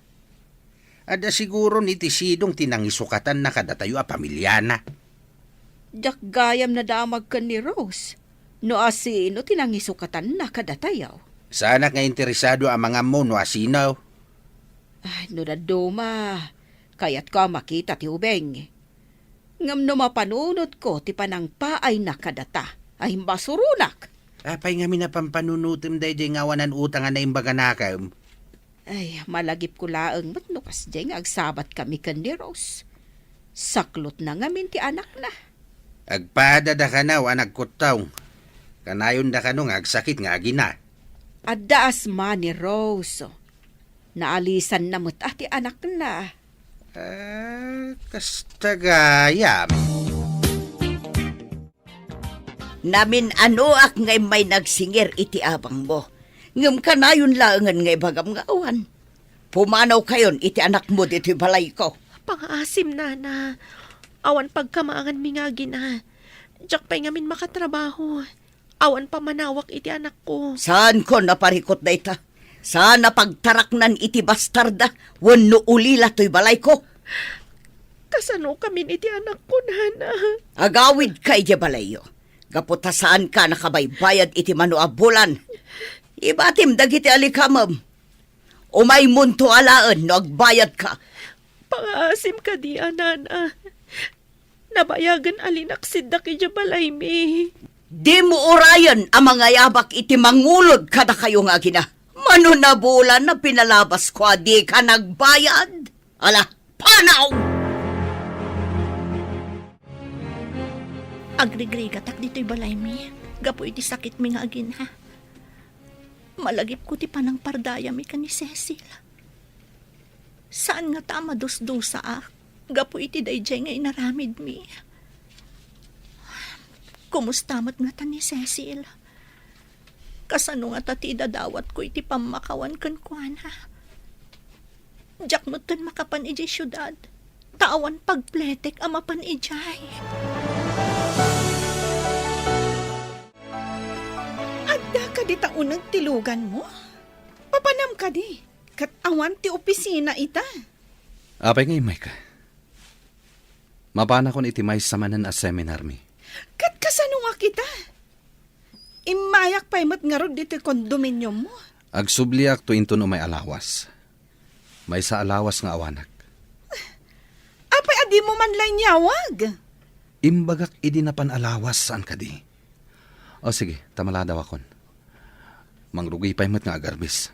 Adda siguron iti sidong ti nangisukatanna kadatayo a pamiliana. Diak gayam nadamag ken ni Rose no asino ti nangisukatanna kadatayo. Saanak nga interesado a mangammo no asino. Ay, no dadduma, kayatko a makita ti ubing. Ngem no mapanunotko ti panangpaayna kadata, ay, imbasuronak. Apay ngamin a pampanunotem daydiay nga awanan utang a naimbaganakem? Ay, malagipko laeng met no kasdiay nga agsabatkami ken ni Rose. Saklotna ngamin ti anakna. Agpadada kano a nagkuttong. Kanayonda kano nga agsakit nga agina. Adda asma ni Rose. Naalisanna met a ti anakna. Ah, kasta gayam. Namin-anoak nga immay nagsingir iti abangmo. Ngem kanayon laengen nga ibagam nga awan. Pumanawkayon iti anakmo ditoy balayko. Pangaasim, Nana. Awan pagkamaanganmi nga agina. Diak pay ngamin makatrabaho. Awan pammanawak iti anakko. Saanko a parikut dayta. Saan a pagtaraknan iti bastarda wenno ulila toy balayko. Kasanokamin iti anakko, Nana? Agawidka idiay balayyo. Gapu ta saanka a nakabaybayad iti mano a bulan. Ibatim dagiti alikamem. Umaymonto alaen no agbayadka. Pangaasim kadi, Nana. Nabayagen a linaksiddak idiay balaymi. Dimo urayen a mangayabak iti mangulod kadakayo nga agina. Mano a bulan a pinalabasko a dika nagbayad? Ala, panaw! Agrigrigatak ditoy balaymi gapu iti sakitmi nga agina. Malagipko ti panangpardayami ken ni Cecil. Saan ngata a madusdusaak gapu iti daydiay nga inaramidmi. Kumusta met ngata ni Cecil? Kasano ngata ti idadawatko iti pammakawan kenkuana? Diak metten makapan idiay siudad, ta awan pagpletek a mapan idiay. Adda kadi ta uneg ti luganmo? Papanam kadi, ket awan ti opisina ita. Apay nga immayka? Mapanakon iti maysa manen a seminarmi. Ket kasano nga kita? Immayak pay met ngarud ditoy kondominiummo. Agsubliakto inton umay a lawas. Maysa a lawas nga awanak. Apay a dimo man la inyawag? Imbagak idi napan a lawas, saan kadi? O sige, ta maladawakon. Mangrugi pay met nga agarbis.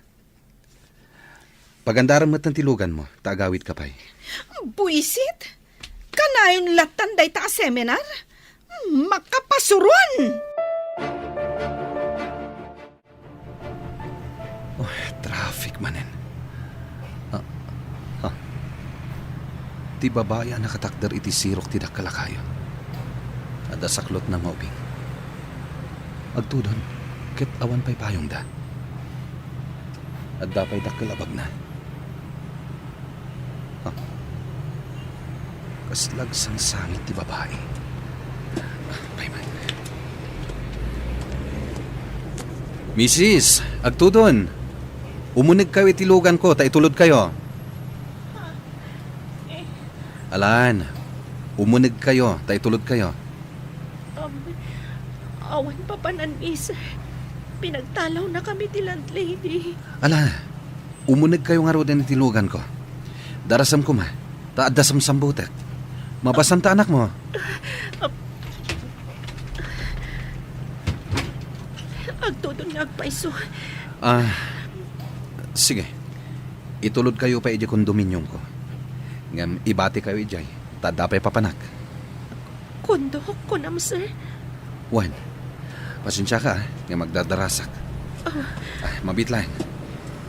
Pagandarem metten ti luganmo, ta agawidka pay. Buisit! Kanayon lattan dayta a seminar? Makapasuron! Oh, traffic manen. Ah, ah. Ti babai a nakatakder iti sirok ti dakkel a kayo. Adda saklotna nga ubing. Agtudon, ket awan pay payongda. Adda pay dakkel a bagna. Ah. Kasla agsangsangit ti babai. Ah, pay man. Misis, agtudon. Umunegkayo iti luganko ta itulodkayo. Alan, umunegkayo ta itulodkayo. Um, awan papanan, miss. Pinagtalawnakami ti landlady. Ala, umunegkayo ngaruden iti luganko. Darasem koma, ta adda samsambutek. Mabassan ta anakmo. Agtudon nga agpayso. Ah, sige. Itulodkayo pay idiay kondominiumko. Ngem ibatikayo idiay, ta adda pay papanak. Kondok, kunam, sir? Wen, pasensiaka, ah, nga magdadarasak. Ah. Ah, mabiit laeng.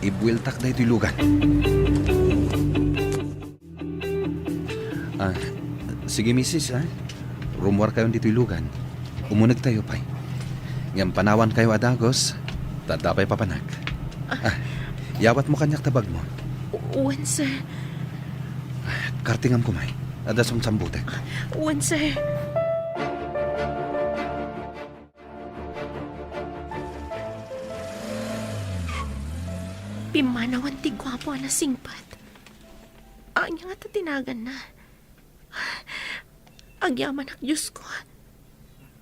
Ibueltak daytoy lugan. Ah, sige, misis, ah. Rummuarkayon ditoy lugan. Umunegtayo pay. Ngem panawankayo a dagus, ta adda pay papanak. Ah, yawatmo kaniak ta bagmo. U-, wen, sir. Kartingam koma. Adda samsambutek. Wen, sir. Pimmanawan ti guapo a nasingpet. Ania ngata ti naganna? Agyamanak, Diosko.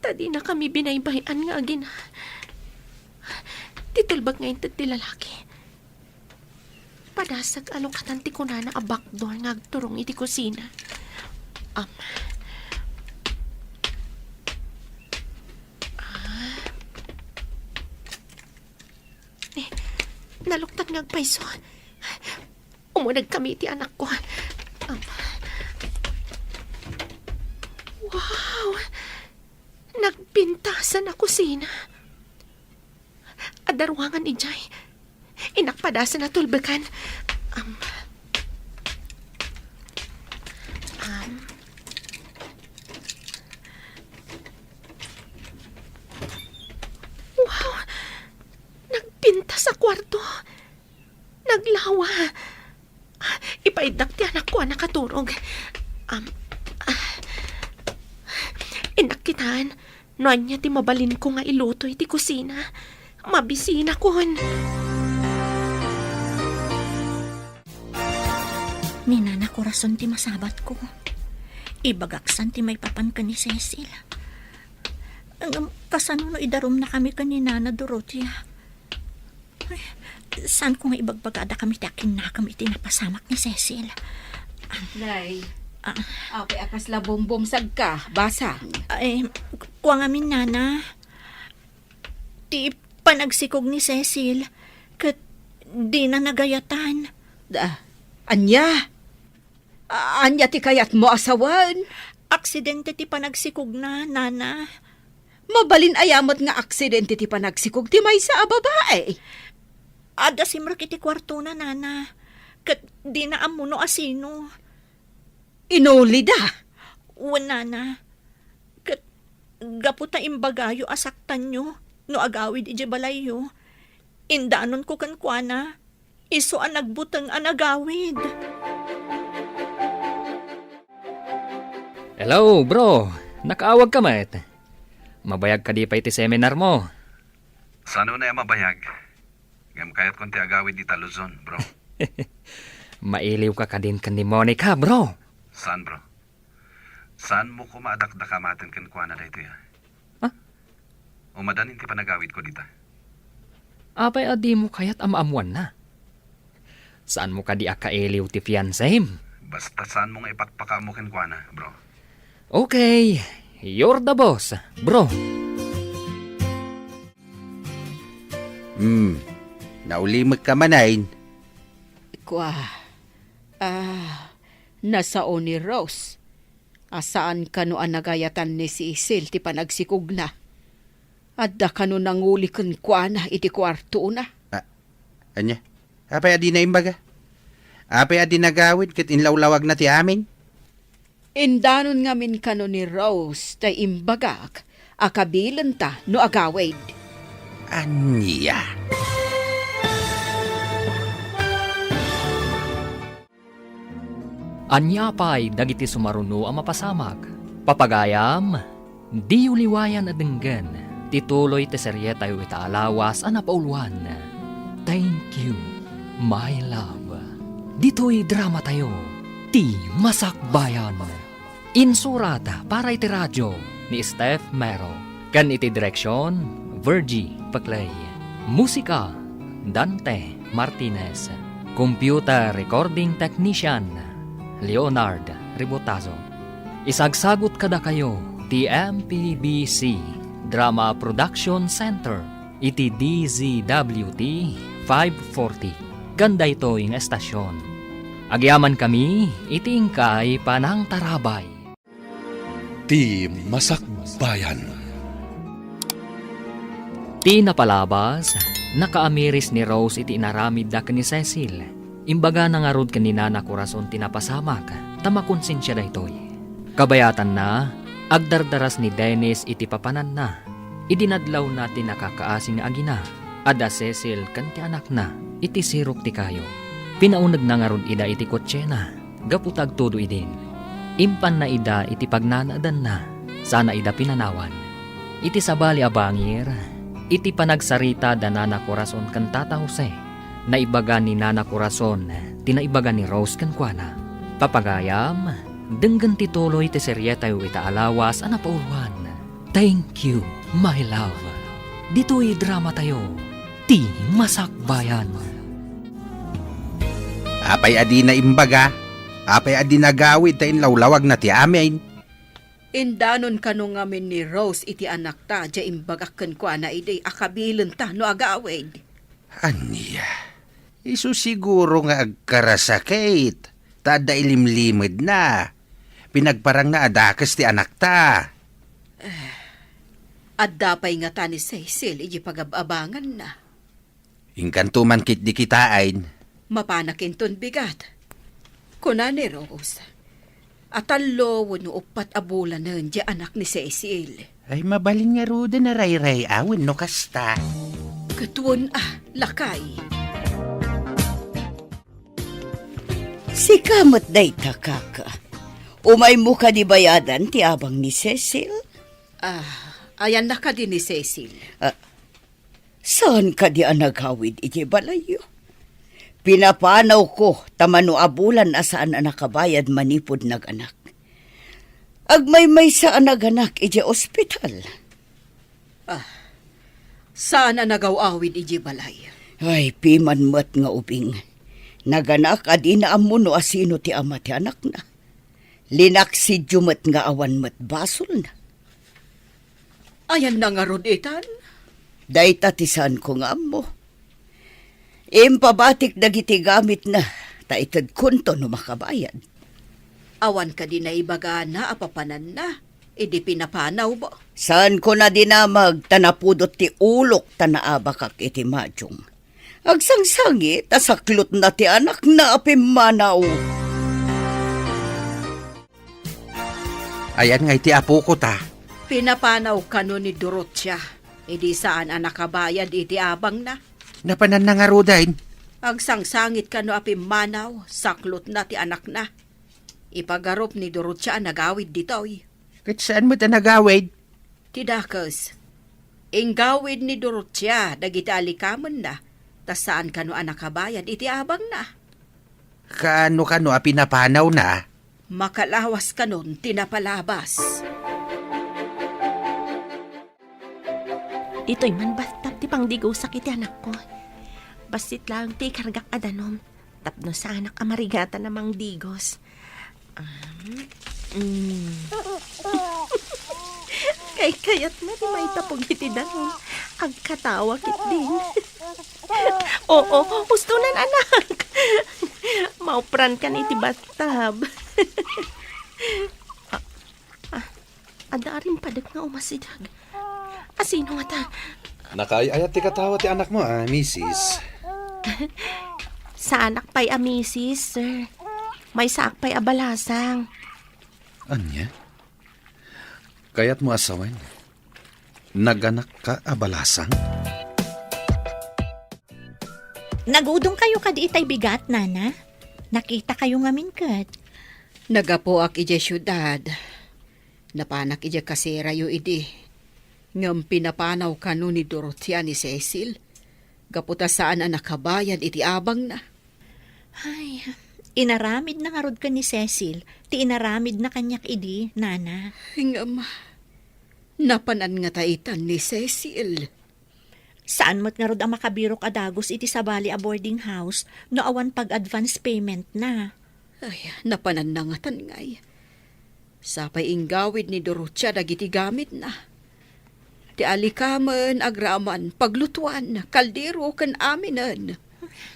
Ta dinakami binaybay-an nga agina. Ti tulbek nga inted ti lalaki. Padasek a lukatan ti kunana a backdoor nga agturong iti kusina. Am. Ah. Eh, naluktan nga agpayso. Umunegkami iti anakko. Am. Wow! Nagpintasan a kusina. Adda ruangan idiay. Inakpadasan a tulbekan. Am. Am. Wow! Nagpintas a Ipaiddak ti anakko a nakaturog. Am, ah, innak kitan, no ania ti mabalinko nga iluto iti kusina. Mabisinakon. Ni Nana Corazon ti masabatko. Ibagaksan ti maipapan ken ni Cecil. Ngem kasano no idarumnakami ken ni Nana Dorotea? Ay, saanko nga ibagbagada kami ti akinnakam iti napasamak ni Cecil? Nay, Ah. apay a kasla bumbumsagka, basang. Ay, kua ngamin, Nana. Ti panagsikog ni Cecil, ket dina nagayatan. Da, ania? A-, ania ti kayatmo a sawen? Aksidente ti panagsikogna, Nana. Mabalin aya met nga aksidente ti panagsikog ti maysa a babae? Adda simrek iti kuartona, Nana. Ket dina ammo no asino. Inulida? Wen, Nana. Ket gapu ta imbagayo a saktanyo no agawid idiay balayyo, indanonko kenkuana, isu a nagbuteng a nagawid. Hello, bro. Nakaawag ka met. Mabayag kadi pay ti seminar mo? Saan unay a mabayag? Ngem kayatkon ti agawid ita Luzon, bro. Mailiw ka kadin ken ni Monica, bro. Saan, bro? Saan mo koma a dakdakamaten kenkuana daytoy, a? Ha? Umadan ti panagawidko dita. Apay a dimo kayat a maammuanna? Saan mo kadi a kailiw ti fiancem? Basta saan mo nga ipakpakaammo kenkuana, bro. Okay, you're the boss, bro. Hmm, naulimekka manen. Kua, ah, nasao ni Rose a saan kano a nagayatan ni Cecil ti panagsikogna. Adda kano nanguli kenkuana iti kuartona? Ah, ania? Apay a dina imbaga? Apay a dina nagawid ket inlawlawagna ti amin? Indanon ngamin kano ni Rose ta imbagak a kabilenta no agawid. Ania? Ania pay dagiti sumaruno a mapasamak? Papagayam, diyo liwayan a denggen ti tuloy ti serietayo ita a lawas a napauluan, Thank You, My Love. Ditoy dramatayo, Ti Masakbayan. Insurat para iti radio ni Steph Mero, ken iti direksion, Virgie Paclay. Musika, Dante Martinez. Computer recording technician, Leonard Ribotazo. Isagsagut kadakayo ti M P B C Drama Production Center iti D Z W T five forty ken daytoy nga estasion. Agyamankami iti inkay panangtarabay. Ti Masakbayan. Ti napalabas, nakaamiris ni Rose iti inaramidda ken ni Cecil. Imbagana ngarud ken ni Nana Corazon ti napasamak, ta makonsensia daytoy. Kabayatanna, agdardaras ni Dennis iti papananna. Idi nadlawna ti nakakaasi nga agina, adda Cecil ken ti anakna iti sirok ti kayo. Pinaunegna ngarud ida iti kotsena gapu ta agtudo idin. Impanna ida iti pagnanaedanna, sana ida pinanawan. Iti sabali a bangir, iti panagsarita da Nana Corazon ken Tata Jose, naibaga ni Nana Corazon ti naibaga ni Rose kenkuana. Papagayam, denggen ti tuloy ti serietayo ita a lawas a napauluan. Thank You, My Love. Ditoy dramatayo, Ti Masakbayan. Apay a dina imbaga? Apay a dina nagawid ta inlawlawagna ti amin? Indanon kano ngamin ni Rose iti anakta, diay imbagak kenkuana idi a kabilenta no agawid. Ania? Isu siguro nga agkarasakit, ta adda ilimlimedna. Pinagparangna a dakes ti anakta. Adda pay ngata ni Cecil iti pagab-abanganna. Inkanto man ketdi kitaen. Mapanak inton bigat. Kuna ni Rose, a tallo wenno uppat a bulanen diay anak ni Cecil. Ay, mabalin ngaruden a rayray-awen no kasta. Ket wen a, lakay. Sika met dayta, kaka. Umaymo kadi bayadan ti abang ni Cecil? Ah, ayanna kadi ni Cecil? Ah, saan kadi a nagawid idiay balayyo? Pinapanawko ta mano a bulan a saan a nakabayad manipud naganak. Agmaymaysa a naganak idiay ospital. Ah, saan a nagaw-awid idiay balay? Ay, piman met nga ubing. Naganak a dina ammo no asino ti ama ti anakna. Linaksidyo met nga awan met basolna. Ayanna ngarud itan? Dayta ti saanko nga ammo. Impabatik dagiti gamitna, ta itedkonto no makabayad. Awan kadi naibagana a papananna idi pinapanawba? Saanko a dinamag ta napudot ti ulok ta naabakak iti madium. Agsangsangit a saklotna ti anakna a pimmanaw. Ayan nga iti apoko ta. Pinapanaw kano ni Dorotia, idi saan a nakabayad iti abangna? Napananna ngaruden. Agsangsangit kano a pimmanaw, saklotna ti anakna. Ipagarup ni Dorotia a nagawid ditoy. Ket saan met a nagawid? Ti dakes, inggawid ni Dorotia dagiti alikamenna, ta saan kano a nakabayad iti abangna. Kaano kano a pinapanawna? Makalawas kanon ti napalabas. Ditoy man bathtub ti pangdigosak iti anakko. Bassit laeng ti ikargak a danum tapno saanak a marigatan a mangdigos. Um, mm. Kaykayatna ti maitapog iti danum. Agkatawa ketdin. Oo, hustonan, anak. Mauprankan iti bathtub. Ah, ah, adda a rimpadek nga umasideg. Asino ngata? Nakaay-ayat ti katawa ti anakmo a misis. Saanak pay a misis, sir. Maysaak pay a balasang. Ania? Kayatmo a sawen? Naganakka a balasang? Nagudongkayo kadi itay bigat, nana? Nakitakayo ngamin ket. Naggapuak idiay siudad. Napanak idiay kaserayo idi. Ngem pinapanaw kano ni Dorotia ni Cecil gapu ta saan a nakabayad iti abangna. Ay, inaramidna ngarud ken ni Cecil ti inaramidna kaniak idi, nana. Ngem, napanan ngata itan ni Cecil? Saan met ngarud a makabirok a dagus iti sabali a boarding house no awan pag-advance payment na. Ay, napananna ngatan ngay. Sapay inggawid ni Dorotia dagiti gamitna. Ti alikamen, agraman, paglutuan, kaldero, ken aminen.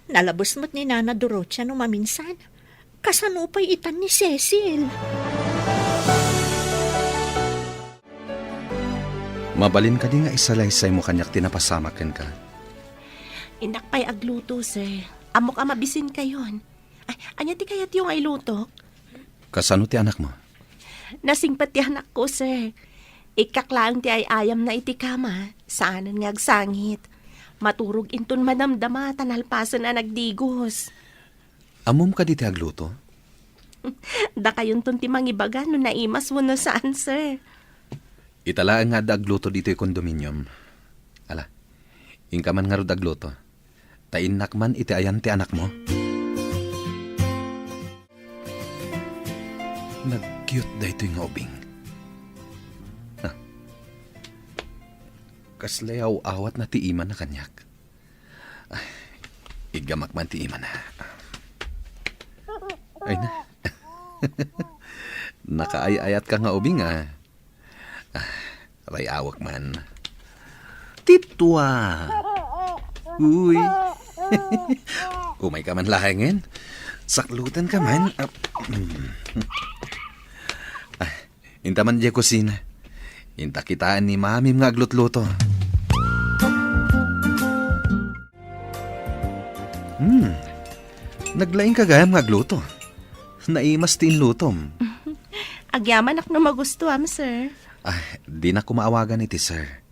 Nalabes met ni Nana Dorotia no maminsan. Kasano pay itan ni Cecil? Mabalin kadi nga isalaysaymo kaniak ti napasamak kenka? Innak pay agluto, sir. Ammok a mabisinkayon. Ay, ania ti kayatyo nga ilutok? Kasano ti anakmo? Nasingpet ti anakko, sir. Ikkak laeng ti ay-ayamna iti kama. Saanen nga agsangit. Maturog inton madamdama ta nalpasen a nagdigos. Ammom kadi ti agluto? Dakayonton ti mangibaga no naimas wenno saan, sir. Ita laeng nga adda agluto ditoy condominium. Ala, inka man ngarud agluto. Ta innak man iti ayan ti anakmo. Nag-cute daytoy nga ubing. Ah. Kasla aw-awatna ti imana kaniak. Ay, iggamak man ti imana. Ay na. Nakaay-ayatka nga ubing, ah. Ah, rayawek man. Titua. Uy. Umayka man laengen. Saklutanka man. Ah, mm. Ah, inta man diay kusina. Inta kitaen ni Mamim nga aglutluto. Hmm. Naglaingka gayam nga agluto. Naimas ti inlutom. Agyamanak no magustuam, sir. Ah, dinak koma awagan iti sir.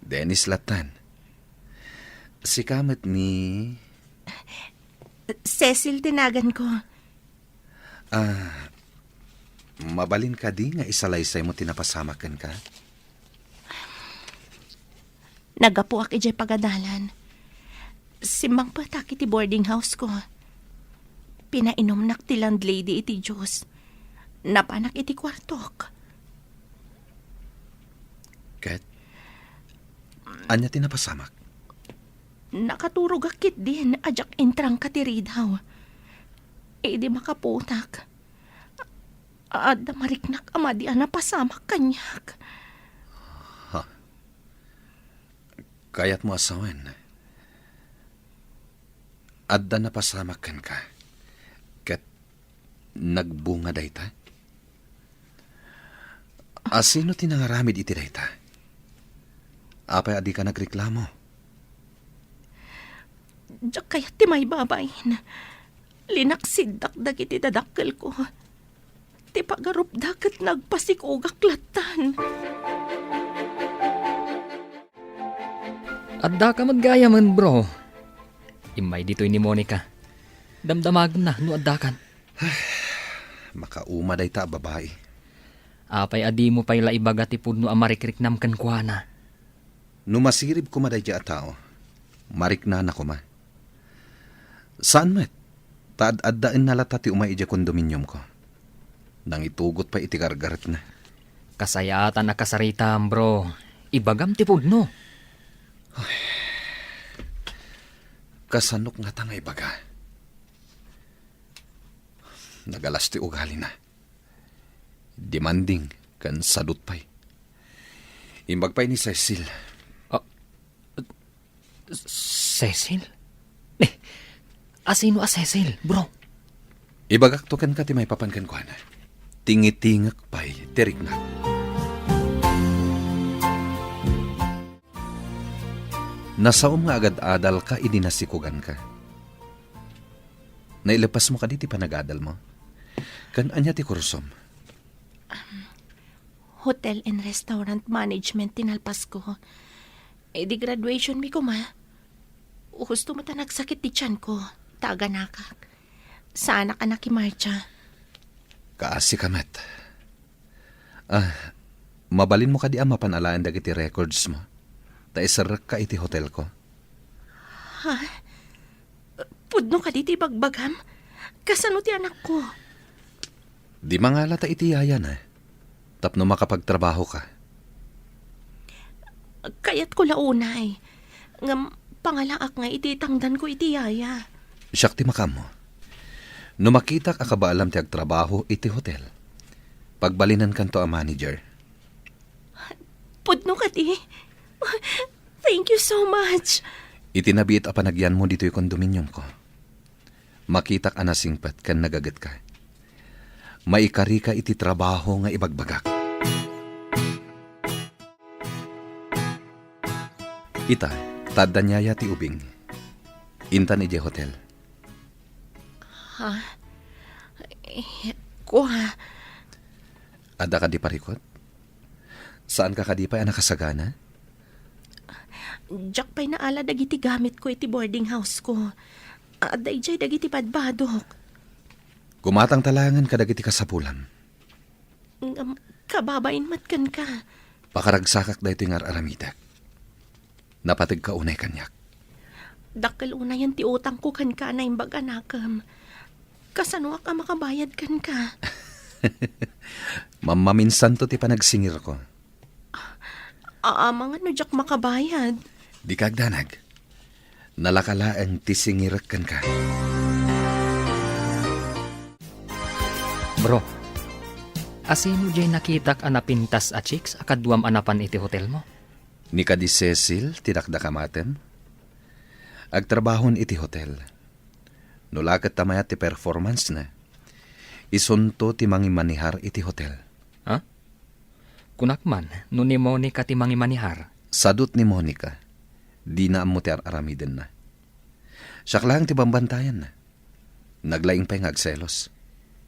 Dennis lattan. Sika met ni Cecil ti naganko. Ah, mabalin kadi nga isalaysaymo ti napasamak kenka? Naggapuak idiay pagadalan. Simmangpetak iti boarding house ko. Pinainumnak ti landlady iti juice. Napanak iti kuartok. Ket, ania ti napasamak? Nakaturogak ketdin a diak intrangka ti ridaw. Idi makaputak, adda mariknak a madi a napasamak kaniak. Ha? Kayatmo a sawen, adda napasamak kenka, ket nagbunga dayta? Asino ti nangaramid iti dayta? Apay a dika nagreklamo? Diak kayat ti maibabain. Linaksiddak dagiti dadakkelko. Ti pagarupda ket nagpasikogak lattan. Addaka met gayamen, bro. Immay ditoy ni Monica. Damdamagenna no addakan. Makauma dayta a babai. Apay a dimo pay la ibaga ti pudno a marikriknam kenkuana? No masirib koma daydiay a tao, mariknana koma. Saan met, ta ad-addaenna latta ti umay idiay kondominiumko. Nangitugot pay iti gargaretna. Kasayaatan a kasaritam, bro. Ibagam ti pudno. Kasanok ngata nga ibaga? Nagalas ti ugalina. Demanding ken sadut pay. Imbag pay ni Cecil. Ah, Cecil? Eh, asino a Cecil, bro? Ibagakto kenka ti maipapan kenkuana. Tingitingek pay ti riknak. Nasaom nga agad-adalka idi nasikoganka. Nailepasmo kadi ti panagadalmo? Ken ania ti kursom? Hotel and Restaurant Management ti nalpasko. Idi graduationmi koma, husto met a nagsakit ti tianko, ta aganakak. Saanak a nakimartsa. Kaasika met. Ah, mabalinmo kadi a mapan alaen dagiti recordsmo? Ta iserrekka iti hotelko. Ha? Pudno kadi ti ibagbagam? Kasano ti anakko? Di mangala ta iti yayana, tapno makapagtrabahoka. Kayatko la unay. Ngem pangalaak nga iti tangdanko iti yaya. Siak ti makaammo. No makitak a kabaalam ti agtrabaho iti hotel, pagbalinenkanto a manager. Pudno kadi? Thank you so much. Iti nabiit a panagyanmo ditoy kondominiumko, makitak a nasingpet ken nagagetka. Maikarika iti trabaho nga ibagbagak. Ita, ta adda ni yaya ti ubing. Intan idiay hotel. Ha? Eh, kua. Adda kadi parikut? Saanka kadi pay a nakasagana? Diak pay naala dagiti gamitko iti boarding house-ko. Adda idiay dagiti badbadok. Gumatangta laengen kadagiti kasapulam. Ngem kababain met kenka. Pakaragsakak daytoy nga ar-aramidek. Napategka unay kaniak. Dakkel unayen ti utangko kenka a naimbag a nakem. Kasanoak a makabayad kenka? Mammaminsanto ti panagsingirko. Amangan no diak makabayad. Dika agdanag. Nalaka laeng ti singirek kenka. Bro, asino diay nakitak a napintas a chicks a kaduam a napan iti hotelmo? Ni kadi Cecil ti dakdakamatem? Agtrabahon iti hotel. No la ket ta mayat ti performance-na, isunto ti mangimanihar iti hotel. Ha? Kunak man, no ni Monica ti mangimanihar? Sadut ni Monica, dina ammo ti ar-aramidenna. Siak laeng ti bambantayanna. Naglaing pay nga agselos.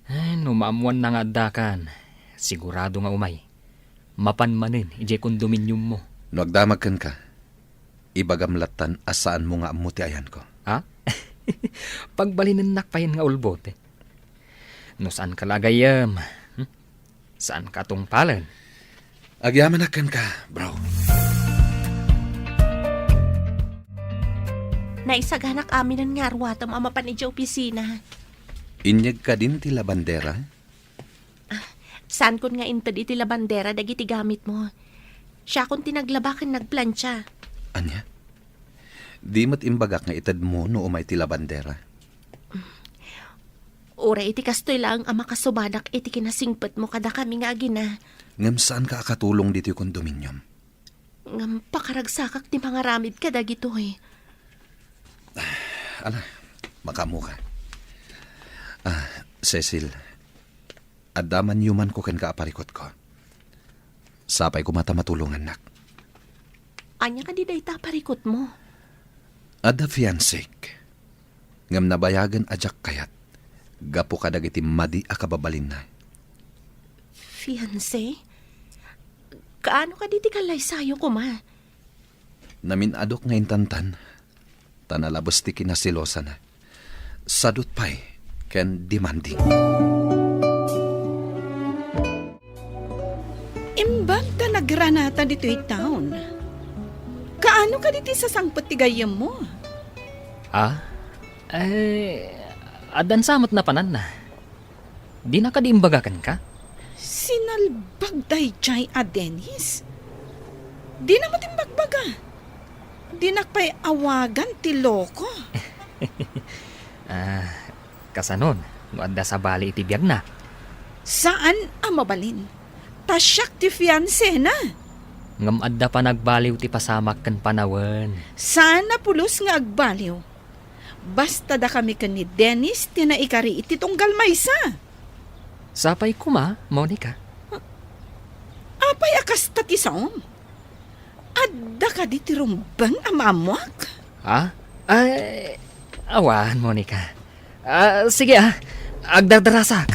Eh, no maammuanna nga addakan, sigurado nga umay. Mapan manen idiay kondominiummo. No agdamag kenka, ibagam lattan a saanmo nga ammo ti ayanko. Ha? Pagbalinennak payen nga ulbod. No saanka la gayyem, hmm? Saanka tungpalen. Agyamanak kenka, bro. Naisaganak aminen nga arwatem a mapan idiay opisina. Inyeg kadin ti labandera? Saankon nga inted iti labandera dagiti gamitmo. Siakon ti naglaba ken nagplancha. Ania? Di met imbagak nga itedmo no umay ti labandera. Uray iti kastoy laeng a makasubadak iti kinasingpetmo kadakami nga agina. Ngem saanka a katulong ditoy kondominium? Ngem pakaragsakak ti mangaramid kadagitoy. Ala, makaammoka. Ah, Cecil, adda manyumanko kenka a parikutko. Sapay koma ta matulongannak. Ania kadi dayta a parikutmo? Adda fiancék, ngem nabayagen a diak kayat gapu kadagiti madi a kababalinna. Fiancé? Kaano kadi ti kallaysayo koma? Namin-adok nga intantan, ta nalabes ti kinaselosana. Sadot pay ken demanding. Imbag ta nagranata ditoy town. Kaano kadi ti sasangpet ti gayyemmo? Ah? Eh, addan sa met napananna. Dina kadi imbaga kenka? Sinalbag daydiay a Dennis. Dina met imbagbaga. Dinak pay awagan ti loko. Ah, kasanon, no adda sabali iti biagna? Saan a mabalin. Ta siak ti fiancéna. Ngem adda panagbaliw ti pasamak ken panawen. Saan a pulos nga agbaliw. Basta dakami ken ni Dennis ti naikari iti tunggal maysa. Sapay koma, Monica. Apay a kasta ti saom? Adda kadi ti rumbeng a maammoak? Ha? Ay, awan, Monica. Ah, sige, ah. Agdardarasak.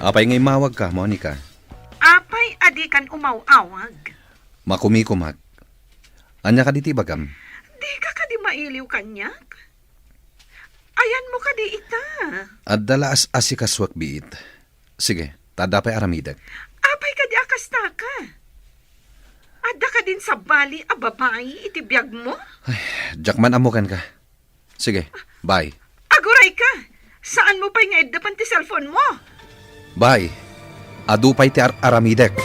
Apay nga immawagka, Monica? Apay a dikan umaw-awag? Makumikumak. Ania kadi ti ibagam? Dika kadi mailiw kaniak? Ayanmo kadi ita? Adda la as-asikasuak biit. Sige, ta adda pay aramidek. Apay kadi a kastaka? Adda kadin sabali a babai iti biagmo? Ay, diak man ammo kenka. Sige, bye. Aguray ka! Saanmo pay nga iddepen ti cellphone mo? Bye. Adu pay ti ar-aramidek.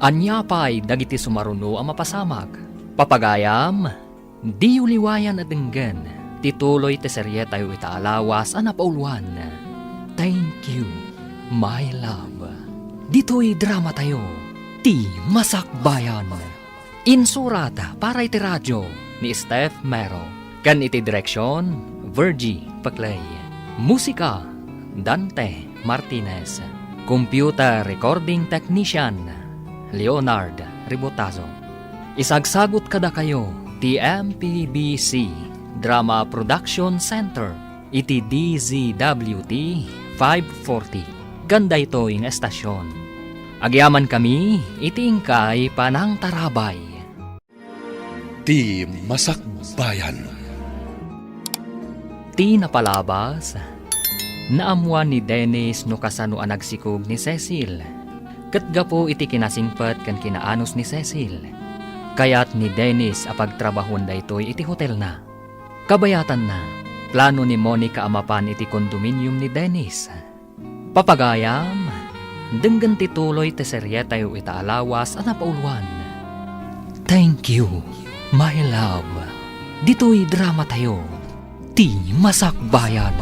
Ania pay dagiti sumaruno a mapasamak? Papagayam, diyo liwayan a denggen ti tuloy ti serietayo ita a lawas a napauluan, Thank You, My Love. Ditoy dramatayo, Ti Masakbayan. Insurat para iti radio ni Steph Mero, ken iti direksion, Virgie Peclay. Musika, Dante Martinez. Computer recording technician, Leonard Ribotazo. Isagsagut kadakayo ti M P B C Drama Production Center iti D Z W T five forty, ken daytoy nga estasion. Agyamankami iti inkay panangtarabay. Ti Masakbayan. Ti napalabas, naammoan ni Dennis no kasano a nagsikog ni Cecil. Ket gapu iti kinasingpet ken kinaanus ni Cecil, kayat ni Dennis a pagtrabahoen daytoy iti hotelna. Kabayatanna, plano ni Monica a mapan iti kondominium ni Dennis. Papagayam, denggen ti tuloy ti serietayo ita a lawas a napauluan, Thank You, My Love. Ditoy dramatayo, Ti Masakbayan.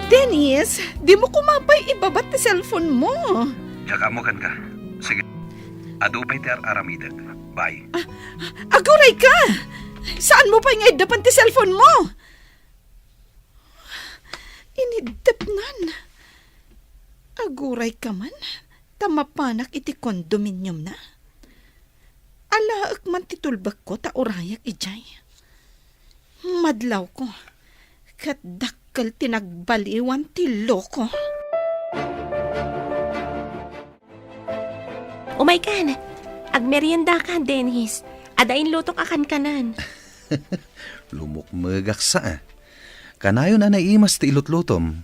Dennis, dimo koma pay ibabat ti cellphone mo. Diak ammo kenka. Sige. Adu pay ti ar-aramidek. Bye. Ah, aguray ka! Saanmo pay nga iddepen ti cellphone mo? Iniddepnan. Aguray ka man, ta mapanak iti kondominiumna. Alaek man ti tulbekko ta urayak idiay. Madlawko, ket dakkel ti nagbaliwan ti loko. Umaykan, agmeriendaka, Dennis. Adda inlutok a kankanan. Lumukmegak sa, ah. Kanayon a naimas ti ilutlutom.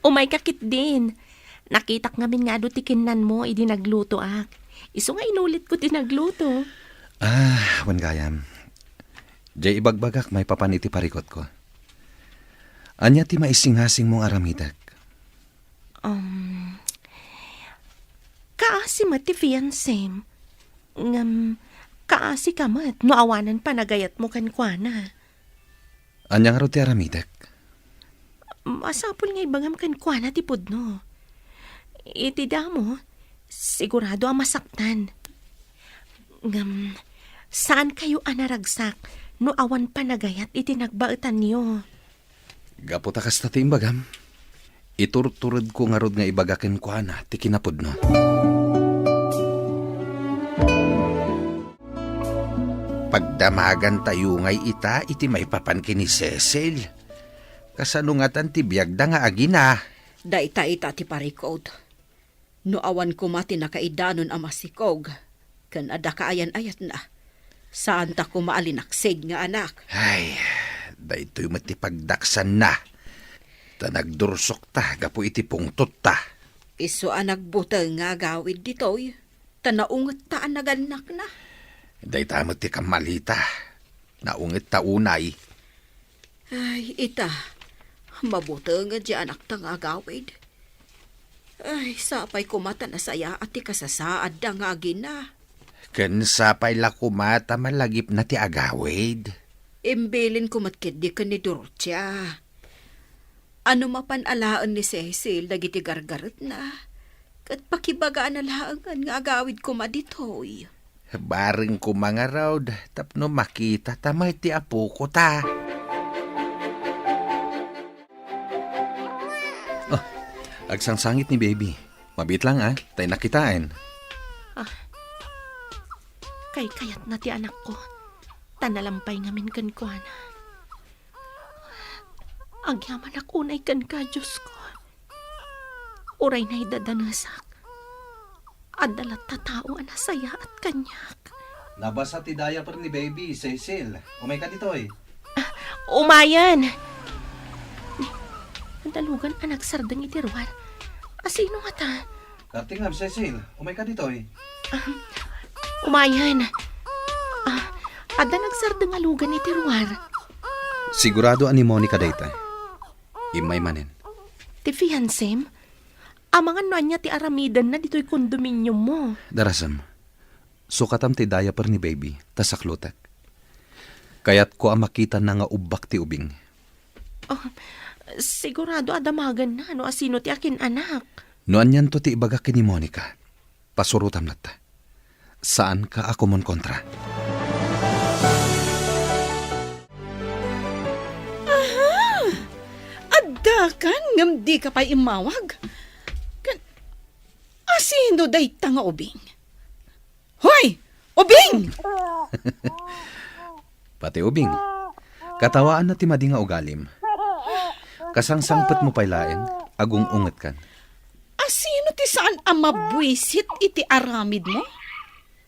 Umayka ketdin. Nakitak ngamin nga adu ti kinnanmo idi naglutoak. Isu nga inulitko ti nagluto. Ah, wen gayam. Diay ibagbagak maipapan iti parikutko. Ania ti maisingasingmo nga aramidek? Um, kaasi met ti fiancem. Ngem, kaasi ka met no awanen panagayatmo kenkuana. Ania ngarud ti aramidek? Masapul nga ibagam kenkuana ti pudno. Iti damo, sigurado a masaktan. Ngem, saan kayo a naragsak no awan panagayat iti nagbaetanyo? Gapu ta kasta ti imbagam, iturturedko ngarud nga ibaga kenkuana ti kinapudno. Pagdamagantayo ngay ita iti maipapan ken ni Cecil. Kasano ngatan ti biagda nga agina? Dayta ita ti parikut. No awan koma ti nakaidanon a masikog ken adda kaayan-ayatna, saanta koma a linaksid nga anak. Ay, daytoy met ti pagdaksanna. Ta nagdursokta gapu iti pungtotta. Isu a nagbuteng nga agawid ditoy, ta naungetta a nagannakna. Dayta met ti kammalita. Naungetta unay. Ay, ita, mabuteng diay anakta nga agawid. Ay, sapay koma ta nasayaat ti kasasaadda nga agina. Ken sapay la koma ta malagipna ti agawid. Imbilinko met ketdi ken ni Dorotia. Ano mapan alaen ni Cecil dagiti gargaretna, ket pakibagana laengen nga agawid koma ditoy. Bareng koma ngarud tapno makitata met ti apoko ta. Ah, agsangsangit ni Baby. Mabiit lang, ah, ta innak kitaen. Ah, kaykayatna ti anakko, ta nalampay ngamin kenkuana. Agyamanak unay kenka, Diosko. Uray naidadanesak, adda latta tao a nasayaat kaniak. Nabasa ti diaper ni Baby, Cecil. Umayka ditoy. Ah, umayen! Nadalugan a nagsardeng iti ruar. Asino ngata? Kartingam, Cecil. Umayka ditoy. Ah, umayen. Ah, adda nagsardeng a lugan iti ruar. Sigurado a ni Monica dayta. Immay manen. Ti fiancem? Amangan no ania ti aramidenna ditoy kondominiummo. Darasem, sukatam ti diaper ni Baby, ta saklotek. Kayatko a makitana nga ubbak ti ubing. Oh, sigurado a damagenna no asino ti akin-anak. No anianto ti ibagak ken ni Monica, pasurotam latta. Saanka a kumonkontra. Aha! Addakan ngem dika pay immawag? Ken, asino dayta nga ubing? Hoy! Ubing! Pati ubing, katawaanna ti madi nga ugalim. Kasangsangpetmo pay laeng, agung-ungetkan. Asino ti saan a mabuisit iti aramidmo?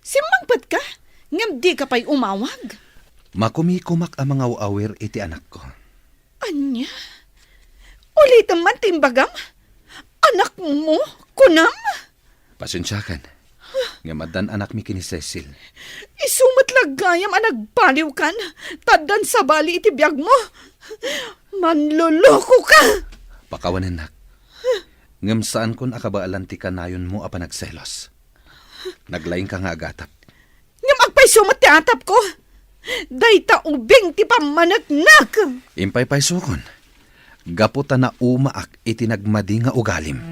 Simmangpetka, ngem dika pay umawag. Makumikumak a mangaw-awir iti anakko. Ania? Ulitem man ti imbagam? Anakmo, kunam? Pasensiakan. Ngem addan anakmi ken ni Cecil. Isu met la gayam a nagbaliwkan, ta addan sabali iti biagmo. Manlolokoka! Pakawanennak. Ngem saankon a kabaelan ti kanayonmo a panagselos. Naglaingka nga agatap. Ngem agpayso met ti atapko. Dayta ubing ti pammaneknek. Impaypaysokon, gapu ta naumaak iti nagmadi nga ugalim.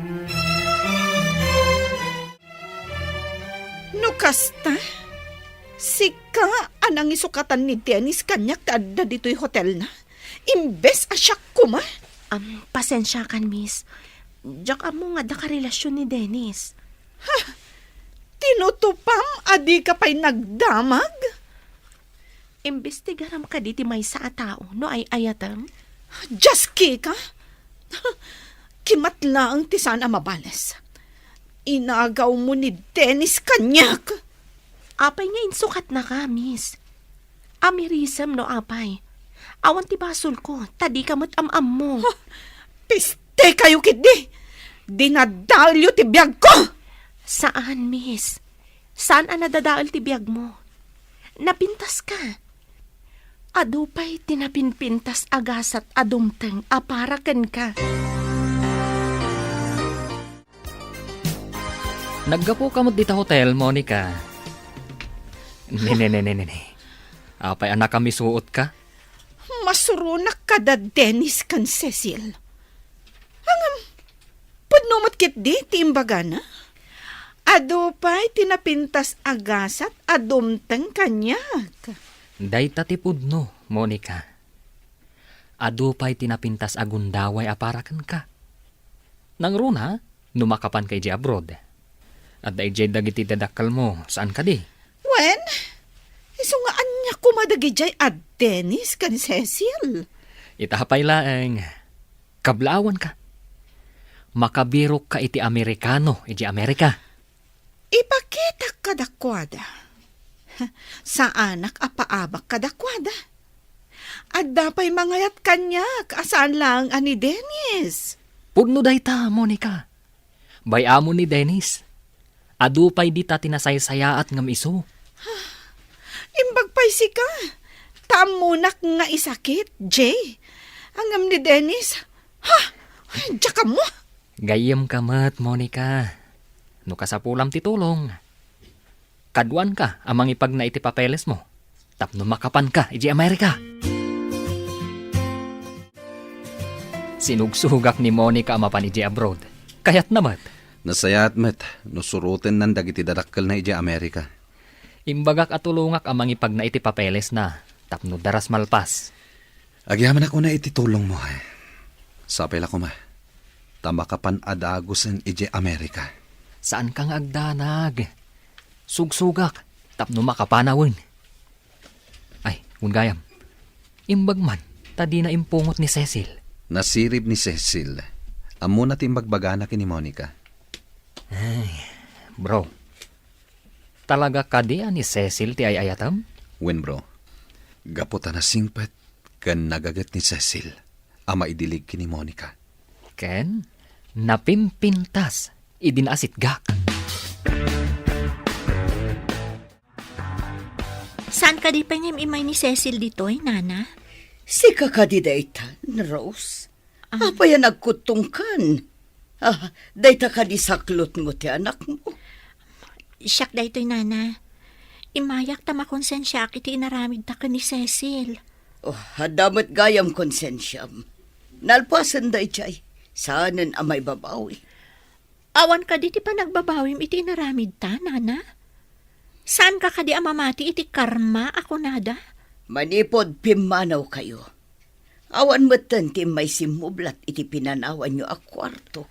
No kasta, sika a nangisukatan ni Dennis kaniak ti adda ditoy hotelna? Imbes a siak koma? Am, pasensiakan, miss. Diak ammo nga adda karelasion ni Dennis. Ha? Tinutupam a dika pay nagdamag? Imbestigaram kadi ti maysa a tao no ay-ayatem? Dios, Kika! Kimat laeng ti saan a mabales. Inagawmo ni Dennis kaniak! Apay nga insukatnaka, miss? Amirisem no apay. Awan ti basolko, ta dika met am-ammo. Huh! Piste kayo ketdi! Dinadaelyo ti biagko! Saan, miss. Saan a nadadael ti biagmo. Napintaska. Adu pay ti napinpintas a gasat a dumteng a para kenka. Naggapuka met dita hotel, Monica. Ne, ne, ne, ne, ne, ne. Apay a nakamisuotka? Masuronak kada Dennis ken Cecil. Ngem, pudno met ketdi ti imbagana. Adu pay ti napintas a gasat a dumteng kaniak. Dayta ti pudno, Monica. Adu pay ti napintas a gundaway a para kenka. Nangruna, no makapanka idiay abroad. Adda idiay dagiti dadakkelmo, saan kadi? Wen, isu nga ania koma dagidiay a Dennis ken Cecil? Ita pay laeng, kablaawanka. Makabirokka iti Amerikano idiay Amerika. Ipakitak kadakuada. Saanak a paabak kadakuada. Adda pay mangayat kaniak a saan laeng a ni Dennis. Pudno dayta, Monica. Bay-am ni Dennis. Adu pay dita ti nasaysayaat ngem isu. Imbag pay sika. Ta ammonak nga isakit, Jay. Ngem ni Dennis, ha? Diak ammo. Gayyemka met, Monica. No kasapulam ti tulong, kaduanka a mangipagna iti papelesmo tapno makapanka idiay Amerika. Sinugsugak ni Monica a mapan idiay abroad. Kayatna met. Nasayaat met no surotennan dagiti dadakkelna idiay Amerika. Imbagak a tulongak a mangipagna iti papelesna tapno daras malpas. Agyamanak unay iti tulongmo, eh. Sapay la koma, ta makapan a dagusen idiay Amerika. Saanka nga agdanag. Sugsugak tapno makapanawen. Ay, wen gayam. Imbag man, ta dina impungot ni Cecil. Nasirib ni Cecil. Ammona ti imbagbagana ken ni Monica. Ay, bro. Talaga kadi a ni Cecil ti ay-ayatem? Wen, bro. Gapu ta nasingpet ken nagaget ni Cecil a maidilig ken ni Monica. Ken napimpintas idi naasitgak. Saan kadi pay nga im-immay ni Cecil ditoy, Nana? Sika kadi daytan, Rose? Ah. Apay a nagkuttongkan? Ah, dayta kadi saklotmo ti anakmo? Siak daytoy, Nana. Immayak ta makonsensiaak iti inaramidta ken ni Cecil. Oh, adda met gayam konsensiam. Nalpasen daydiay. Saanen a maibabawi. Awan kadi ti panagbabawim iti inaramidta, Nana? Saanka kadi a mamati iti karma a kunada? Manipud pimmanawkayo, awan metten ti immay simmublat iti pinanawanyo a kuarto.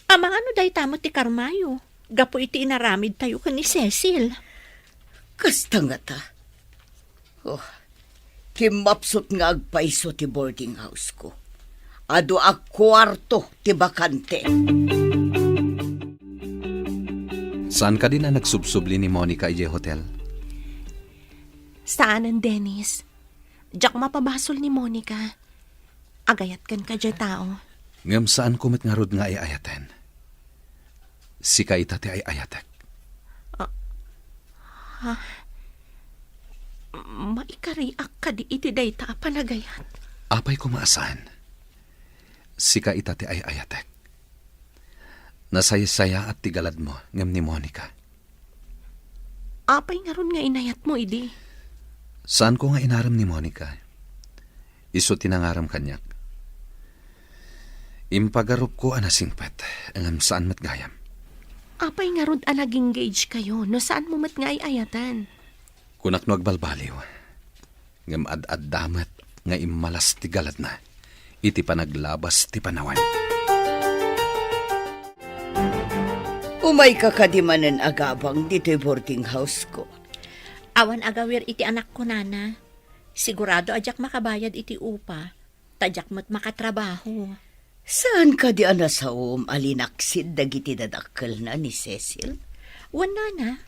Amangan no dayta met ti karmayo gapu iti inaramidtayo ken ni Cecil? Kasta ngata. Oh, kimmapsut nga agpayso ti boarding house ko. Adu a kuarto ti bakante. Saan kadi a nagsubsubli ni Monica idiay hotel? Saanen, Dennis. Diak mapabasol ni Monica. Agayat kenka diay tao. Ngem saanko met ngarud nga ay-ayaten. Sika ita ti ay-ayatek. Ah, ha? Maikariak kadi iti dayta a panagayat? Apay koma a saan. Sika ita ti ay-ayatek. Nasaysayaat ti galadmo ngem ni Monica. Apay ngarud nga inayatmo idi? Saanko nga inarem ni Monica. Isu ti nangarem kaniak. Impagarupko a nasingpet, ngem saan met gayam. Apay ngarud a nag-engage kayo no saanmo met nga ay-ayatan? Kunak no agbalbaliw. Ngem ad-adda met nga immalas ti galadna iti panaglabas ti panawen. Umayka kadi manen agabang ditoy boarding house ko? Awan agawir iti anakko, Nana. Sigurado a diak makabayad iti upa, ta diak met makatrabaho. Saan kadi a nasaom a linaksid dagiti dadakkelna ni Cecil? Wen, Nana.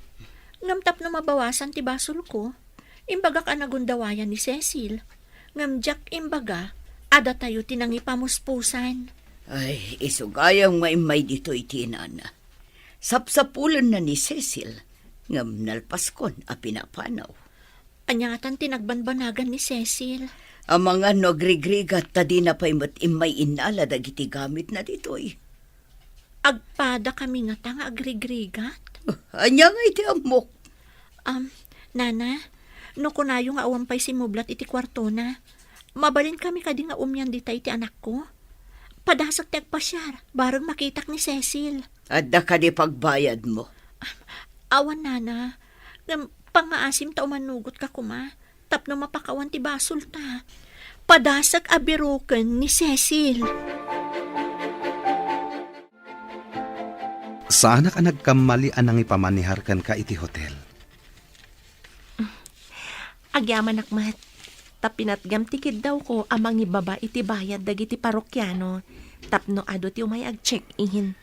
Ngem tapno mabawasan ti basolko, imbagak a nagundawayan ni Cecil. Ngem diak imbaga a datayo ti nangipamuspusan. Ay, isu gayam nga immay ditoy ti inana. Sapsapulenna ni Cecil, ngem nalpaskon a pinapanaw. Ania ngatan ti nagbanbanagan ni Cecil? Amangan no agrigrigat ta dina pay met immay innala dagiti gamitna ditoy. Agpadakami ngata nga agrigrigat? Ania nga iti ammok? Um, Nana, no kunayo nga awan pay simmublat iti kuartona, mabalinkami kadi nga umian dita iti anakko? Padasek ti agpasiar, bareng makitak ni Cecil. Adda kadi pagbayadmo? Awan, Nana. Ngem pangngaasim ta umanugotka koma tapno mapakawan ti basolta. Padasek a biroken ni Cecil. Saanak a nagkammali a nangipamaniharkan ka iti hotel. Agyamanak met, ta pinatgam ti kiddawko a mangibaba iti bayad dagiti parokiano tapno adu ti umay ag-check-in.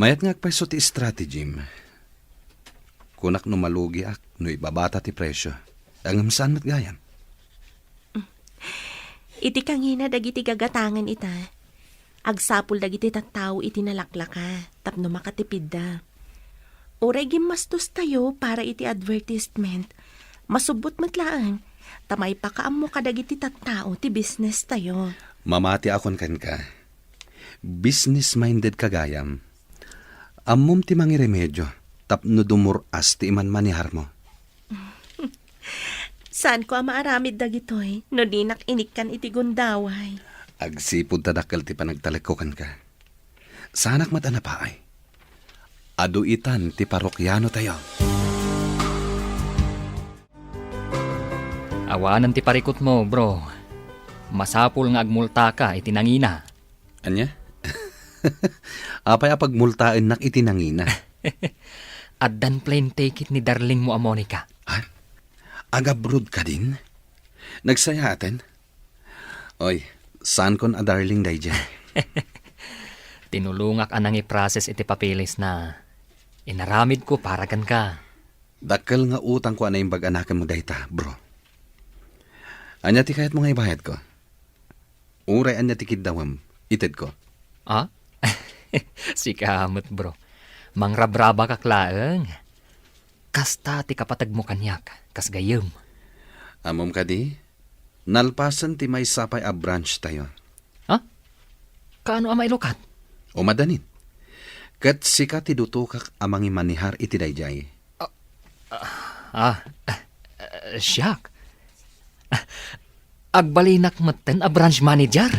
Mayat nga agpayso ti strategyem. Kunak no malugiak no ibabata ti presio. Ngem saan met gayam. Iti kangina dagiti gagatangen ita, agsapul dagiti tattao iti nalaklaka tapno makatipidda. Uray gimmastostayo para iti advertisement, masubbot met laeng ta maipakaammo kadagiti tattao ti business tayo. Mamatiakon kenka. Business-minded ka gayam. Ammom ti mangiremedio tapno dumur-as ti imanmaniharmo. Saanko a maaramid dagitoy no dinak inikkan iti gundaway. Agsipud ta dakkel ti panagtalekko kenka. Saanak met a napaay. Adu itan ti parokianotayo. Awanen ti parikutmo, bro. Masapul nga agmultaka iti nangina. Ania? Apay a pagmultaennak iti nangina? Addan plane ticket ni darlingmo a Monica. Ha? Agabroad kadin? Nagsayaaten? Oy, saankon a darling daydiay. Tinulongak a nangiprocess iti papeles na. Inaramidko para kenka. Dakkel nga utangko a naimbag a nakem dayta, bro. Ania ti kayatmo nga ibayadko? Uray ania ti kiddawem, itedko. Ah? Sika met, bro. Mangrabrabakak laeng. Kasta ti kapategmo kaniak, kas gayyem. Ammom kadi, nalpasen ti maysa pay a branch tayo. Ha? Kaano a mailukat? Umadanin. Ket sika ti dutokak a mangimanihar iti daydiay. Ah, ah, ah, siak. Ah, agbalinak metten a branch manager.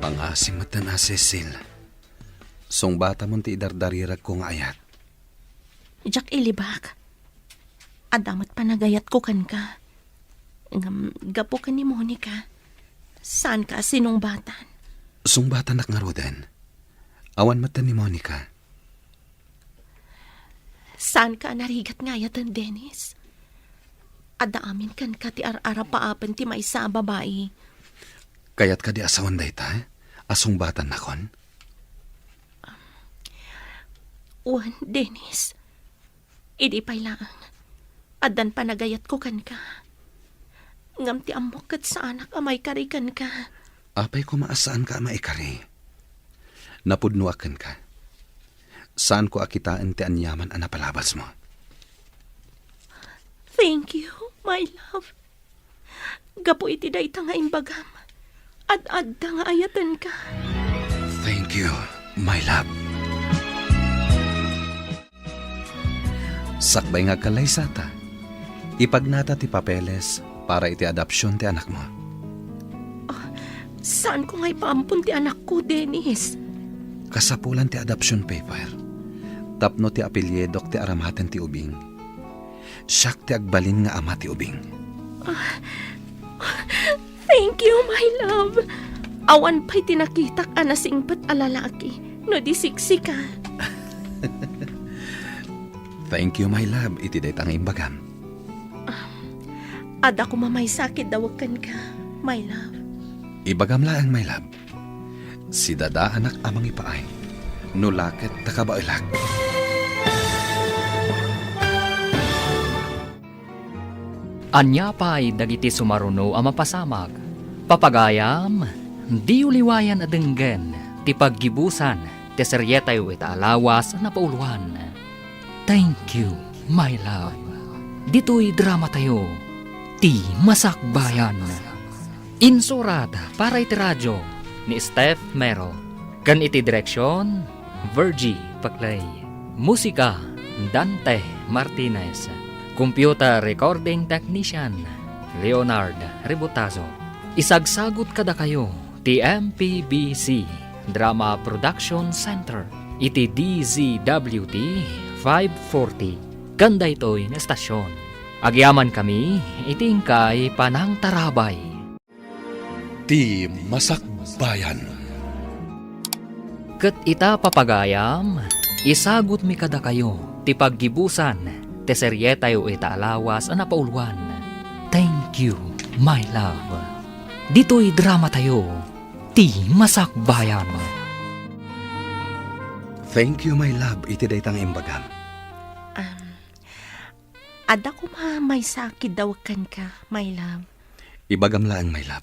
Pangasim metten a Cecil. Sungbatamon ti idardariragko nga ayat. Diak ilibak. Adda met panagayatko kenka. Ngem gapu ken ni Monica, saanka a sinungbatan. Sungbatanak ngaruden. Awan met ni Monica. Saanka a narigat nga ayaten, Dennis. Adda amin kenka ti ar-arapaapen ti maysa a babai. Kayatka di a sawen dayta, a sungbatan nakon? Wen, Dennis. Idi pay laeng, addan panagayatko kenka. Ngem ti ammok ket saanak a maikari kenka. Apay koma a saanka a maikari? Napudnoak kenka. Saanko a kitaen ti aniaman a napalabasmo. Thank you, my love. Gapu iti dayta nga imbagam, ad-adda nga ayatenka. Thank you, my love. Sakbay nga agkallaysata, ipagnata ti papeles para iti adoption ti anakmo. Ah, saanko nga ipaampon ti anakko, Dennis? Kasapulan ti adoption paper tapno ti apelyidok ti aramaten ti ubing. Siak ti agbalin nga ama ti ubing. Ah, thank you, my love. Awan pay ti nakitak a nasingpet a lalaki no di siksika. Thank you, my love, iti dayta nga imbagam. Adda koma maysa a kiddawek kenka, my love. Ibagam laeng, my love. Sidadaanak a mangipaay. no la ket ta kabaelak. Ania pay dagiti sumaruno a mapasamak? Papagayam, diyo liwayan a denggen ti paggibusan ti serietayo ita a lawas a napauluan. Thank You, My Love. Ditoy dramatayo, Ti Masakbayan. Insurat para iti radyo ni Steph Mero. Ken iti direksion, Virgie Paclay. Musika, Dante Martinez. Computer recording technician, Leonard Rebotazo. Isagsagut kadakayo ti M P B C Drama Production Center iti D Z W T five forty. Ken daytoy nga estasion, agyamankami iti inkay panangtarabay. Ti Masakbayan. Ket ita, papagayam, isagutmi kadakayo ti paggibusan ti serietayo ita a lawas a napauluan, Thank You, My Love. Ditoy dramatayo, Ti Masakbayan. Thank you, my love, iti dayta nga imbagam. Um, Adda koma maysa a kiddawek kenka, my love. Ibagam laeng, my love.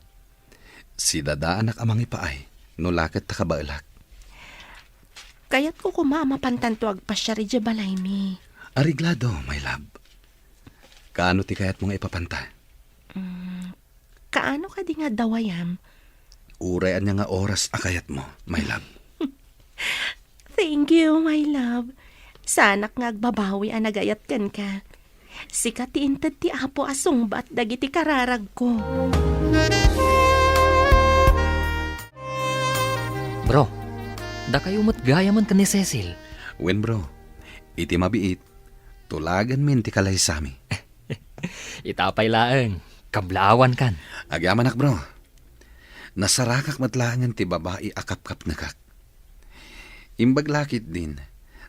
Sidadaanak a mangipaay, no la ket ta kabaelak. Kayatko koma a mapantanto agpasiar idiay balaymi. Areglado, my love. Kaano ti kayatmo nga ipapanta? Mm, Kaano kadi nga adda wayam? Uray ania nga oras a kayatmo, my love. Thank you, my love. Saanak nga agbabawi a nagayat kenka. Sika ti inted ti Apo a sungbat dagiti kararagko. Bro, dakayo met gayamen ken ni Cecil. Wen, bro. Iti mabiit, tulaganmin ti kalaysami. Ita pay laeng, kablaawankan. Agyamanak, bro. Nasarakak met laengen ti babai a kapkapnekak. Imbag la ketdin,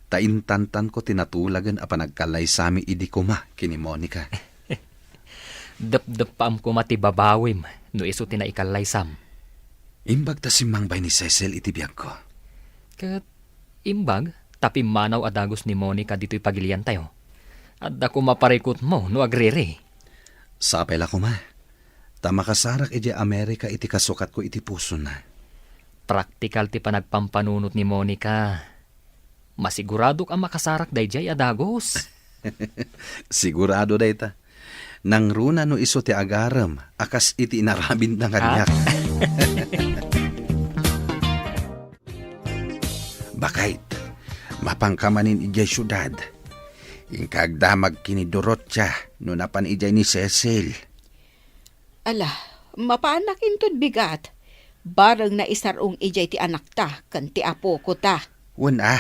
ta intantanko ti natulagen a panagkalaysami idi koma ken ni Monica. Depdeppaam koma ti babawim no isu ti naikalaysam. Imbag ta simmangbay ni Cecil iti biagko. Ket imbag ta pimmanaw a dagus ni Monica ditoy pagiliantayo. Adda koma parikutmo no agriri. Sapay la koma, ta makasarak idiay Amerika iti kasukatko iti pusona. Praktikal ti panagpampanunot ni Monica. Masiguradok a makasarak daydiay a dagus. Sigurado dayta. Nangruna no isu ti agarem a kas iti inaramidna kaniak. Ah? Bakit? Mapanka manen idiay siudad. Inka agdamag ken ni Dorothea no napan idiay ni Cecil. Ala, mapanak inton bigat. Bareng naisar-ong idiay ti anakta ken ti apokota. Wen a,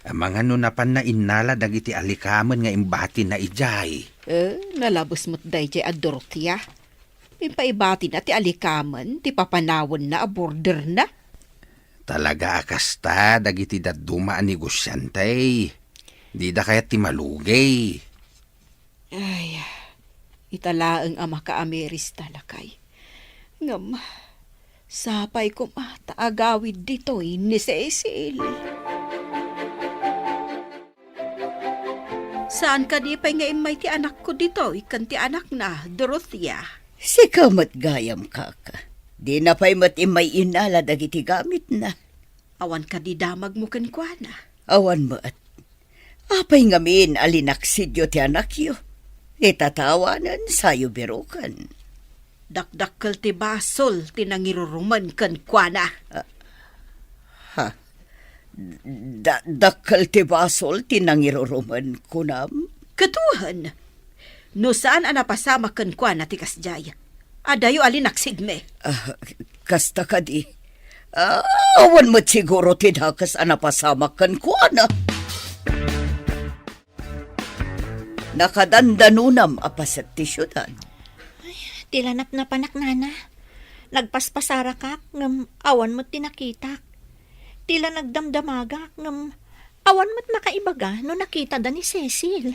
amangan no napanna innala dagiti alikamen nga imbatina idiay. Eh, nalabes met daydiay a Dorothea. Impaibatina ti alikamen ti papanawenna a borderna. Talaga a kasta dagiti dadduma a negosiante. Dida kayat ti malugay. Ay, ita laeng a makaamiris ta, lakay. Ngem, sapay koma ta agawid ditoy ni Cecil. Saan kadi pay nga immay ti anakko ditoy ken ti anakna, Dorothea? Sika met gayam, kaka. Dina pay met immay innala dagiti gamitna. Awan kadi damagmo kenkuana? Awan met. Apay ngamin a linaksidyo ti anakyo? Itatawanen, sayo biroken. Dakdakkel ti basol ti nangirurumen kenkuana. Ah, ha? Da-, dakkel ti basol ti nangirurumen, kunam? Ket wen, no saan a napasamak kenkuana ti kasdiay, adayo a linaksidmi. Ah, kasta kadi. Ah, awan met siguro ti dakes a napasamak kenkuana. Nakadandanonam a paset ti siudad. Ay, ti la napnapanak, nana. Nagpaspasarakak, ngem awan met ti nakitak. Ti la nagdamdamagak, ngem awan met makaibaga no nakitada ni Cecil.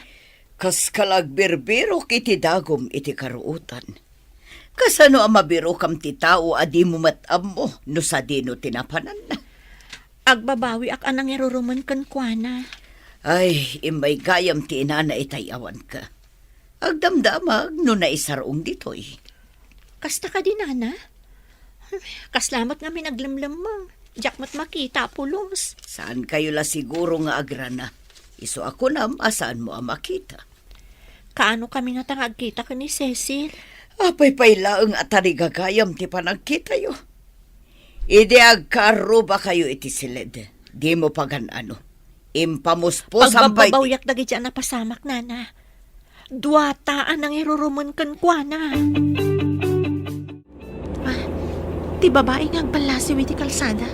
Kaska la agbirbirok iti dagum iti karuotan. Kasano a mabirokam ti tao a dimo met ammo no sadino ti napananna? Agbabawiak a nangirurumen kenkuana. Ay, immay gayam ti inana itay awanka. Agdamdamag no naisarong ditoy. Kasta kadi, nana? Kasla met ngamin aglemlemmeng. Diak met makita a pulos. Saan kayo la siguro nga agrana? Isu a kunam a saanmo a makita. Kaano kami ngata nga agkita ken ni Cecil? Apay pay laeng a tarigagayam ti panagkitayo. Idi agkaarruba kayo iti siled, dimo pagan-ano. Impamuspusan pay ti Pagbabbabawiak dagiti a napasamak, nana. Duata a nangirurumen kenkuana. Ah, ti babai nga agballasiw iti kalsada,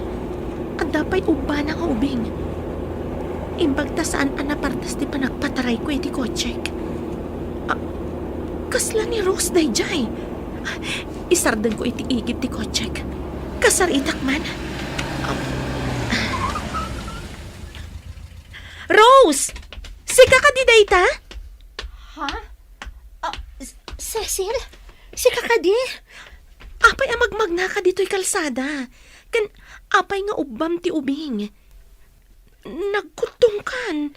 adda pay ubbana nga ubing. Imbag ta saan a napardas ti panagpatarayko iti kotsek. Ah, kasla ni Rose daydiay. Ah, isardengko iti igid ti kotsek. Kasaritak man. Ah. Rose! Sika kadi dayta? Ha? Ah, S-, Cecil? Sika kadi? Apay a magmagnaka ditoy kalsada? Ken apay nga ubbam ti ubing? Nagkuttongkan.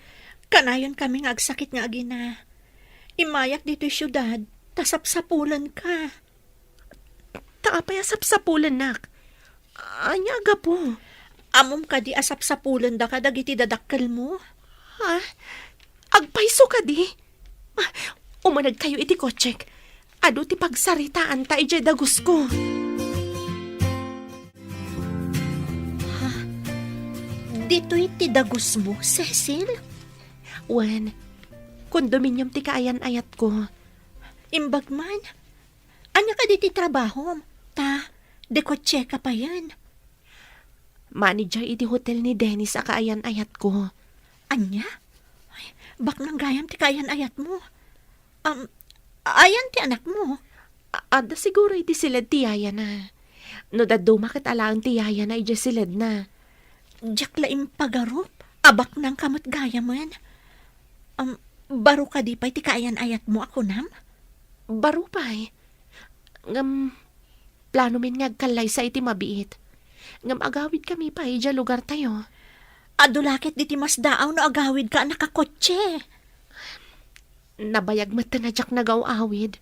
Kanayon kami nga agsakit nga agina. Immayak ditoy siudad, ta sapsapulenka. Ta apay a sapsapulennak? Ania a gapu? Ammom kadi a sapsapulendaka dagiti dadakkelmo? Ha? Agpayso kadi? Ah, umanegkayo iti kotsek. Adu ti pagsaritaanta idiay dagusko. Ha? Ditoy ti dagusmo, Cecil? Wen, kondominium ti kaayan-ayatko. Imbag man, ania kadi ti trabahom? Ta, dikotseka payen. Manager iti hotel ni Dennis a kaayan-ayatko. Ania? Ay, baknang gayam ti kaayan-ayatmo. Um, ayan ti anakmo? A-, adda siguro iti siled ti yayana. No dadduma ket alaen ti yayana idiay siledna. Diak la impagarup a baknangka met gayamen. Um, baro kadi pay ti kaayan-ayatmo a kunam? Baro pay. Ngem, planomin nga agkallaysa iti mabiit. Ngem agawidkami pay idiay lugartayo. Adu la ket diti masdaaw no agawidka a nakakotse. Nabayag met a diak nagaw-awid.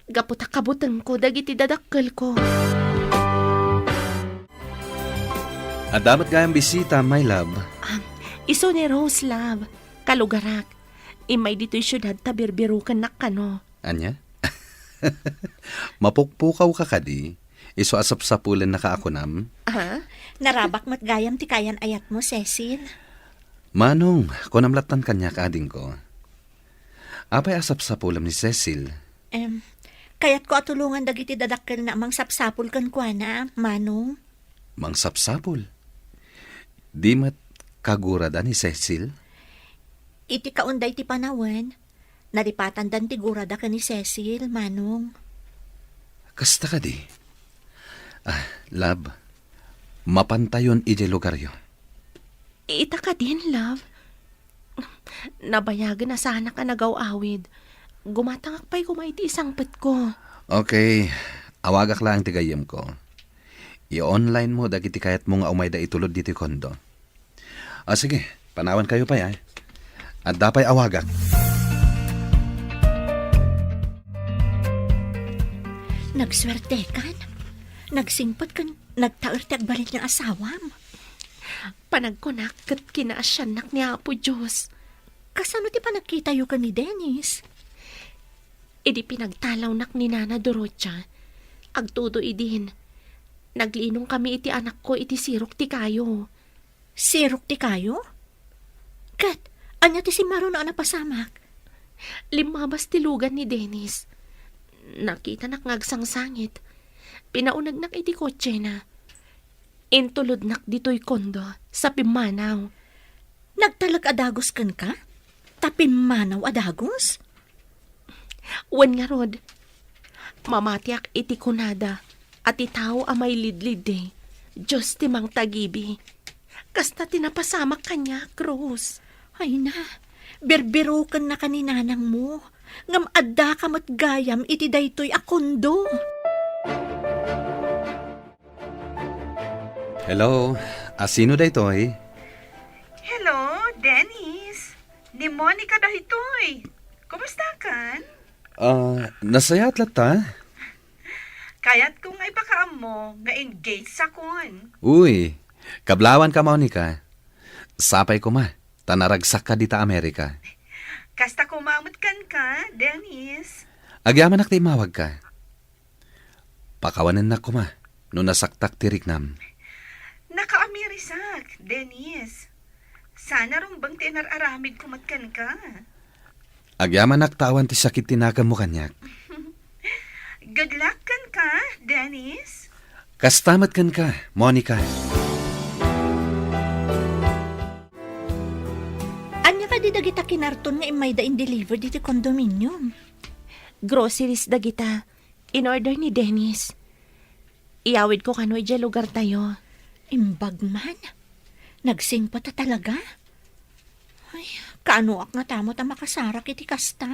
Gapu ta kabutengko dagiti dadakkelko. Adda met gayam bisita, my love. Ah, isu ni Rose, love. Kalugarak. Immay ditoy siudad ta birbirukennak kano. Ania? Mapukpukawka kadi? Isu a sapsapulennaka a kunam? Ah? Narabak met gayam ti kaayan-ayatmo, Cecil. Manong, kunam lattan kaniak, adingko. Apay a sapsapulem ni Cecil? Em, kayatko a tulongan dagiti dadakkelna a mangsapsapul kenkuana, Manong. Mangsapsapul? Di met kagurada ni Cecil? Iti kaon daydi panawen, nalipatandan ti gurada ken ni Cecil, Manong. Kasta kadi? Ah, love, mapantayon idiay lugaryo. Ita kadin, love? Nabayagen a saanak a nagaw-awid. Gumatangak pay koma iti isangpetko. Okay, awagak laeng ti gayyemko. I-online mo dagiti kayatmo nga umayda itulod ditoy kondo. Ah, sige, panawankayo pay, ay. Adda pay awagak. Nagsuertekan. Nagsingpet ken nagtaer ti agbalin nga asawam. Panagkunak ket kinaasiannak ni Apo Dios. Kasano ti panagkitayo ken ni Dennis? Idi pinagtalawnak ni Nana Dorotia, agtudo idin, naglinong kami iti anakko iti sirok ti kayo. Sirok ti kayo? Ket, ania ti simmaruno a napasamak? Limmabas ti lugan ni Dennis. Nakitanak nga agsangsangit. Pinaunegnak iti kotsena. Intulodnak ditoy kondo sa pimmanaw. Nagtalek a dagus kenka? Ta pimmanaw a dagus? Wen ngarud, mamatiak iti kunada a ti tao a mailidliddi, Dios ti mangtagibi. Kasta ti napasamak kaniak, Rose. Ay na, birbirokennaka ni nanangmo, ngem addaka met gayam iti daytoy a kondo. Hello, A sino daytoy? Hello, Dennis. Ni Monica daytoy. Kumustakan? Ah, nasayaat latta? Kayatko nga ipakaammo nga engaged sakon. Uy, kablawanka, Monica. Sapay koma, ta naragsakka dita Amerika. Kasta koma met kenka, Dennis. Agyamanak ta immawagka. Pakawanennak koma no nasaktak ti riknam. Nakaamirisak, Dennis. Sana rumbeng ti inar-aramidko met kenka. Agyamanak ta awan ti sakit ti nakemmo kaniak. Good luck kenka, Dennis. Kasta met kenka, Monica. Ania kadi dagita kinarton nga immayda in-deliver diti condominium? Groceries dagita. In-order ni Dennis. Iyawidko kano idiay lugartayo. Imbag man. Nagsingpet a talaga. Ay, kaanoak ngata met a makasarak iti kasta?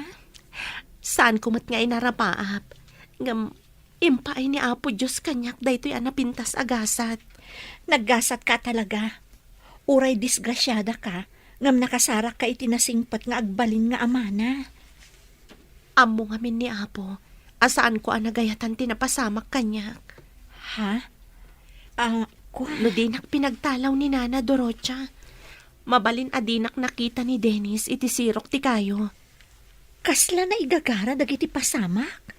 Saanko met nga inarapaap. Ngem, impaay ni Apo Dios kaniak daytoy a napintas a gasat. Naggasatka talaga. Uray disgrasiadaka, ngem nakasarakka iti nasingpet nga agbalin nga amana. Ammo ngamin ni Apo a saanko a nagayatan ti napasamak kaniak. Ha? Ah, kua? No dinak pinagtalaw ni Nana Dorocha, mabalin a dinak nakita ni Dennis iti sirok ti kayo. Kasla naigagara dagiti pasamak?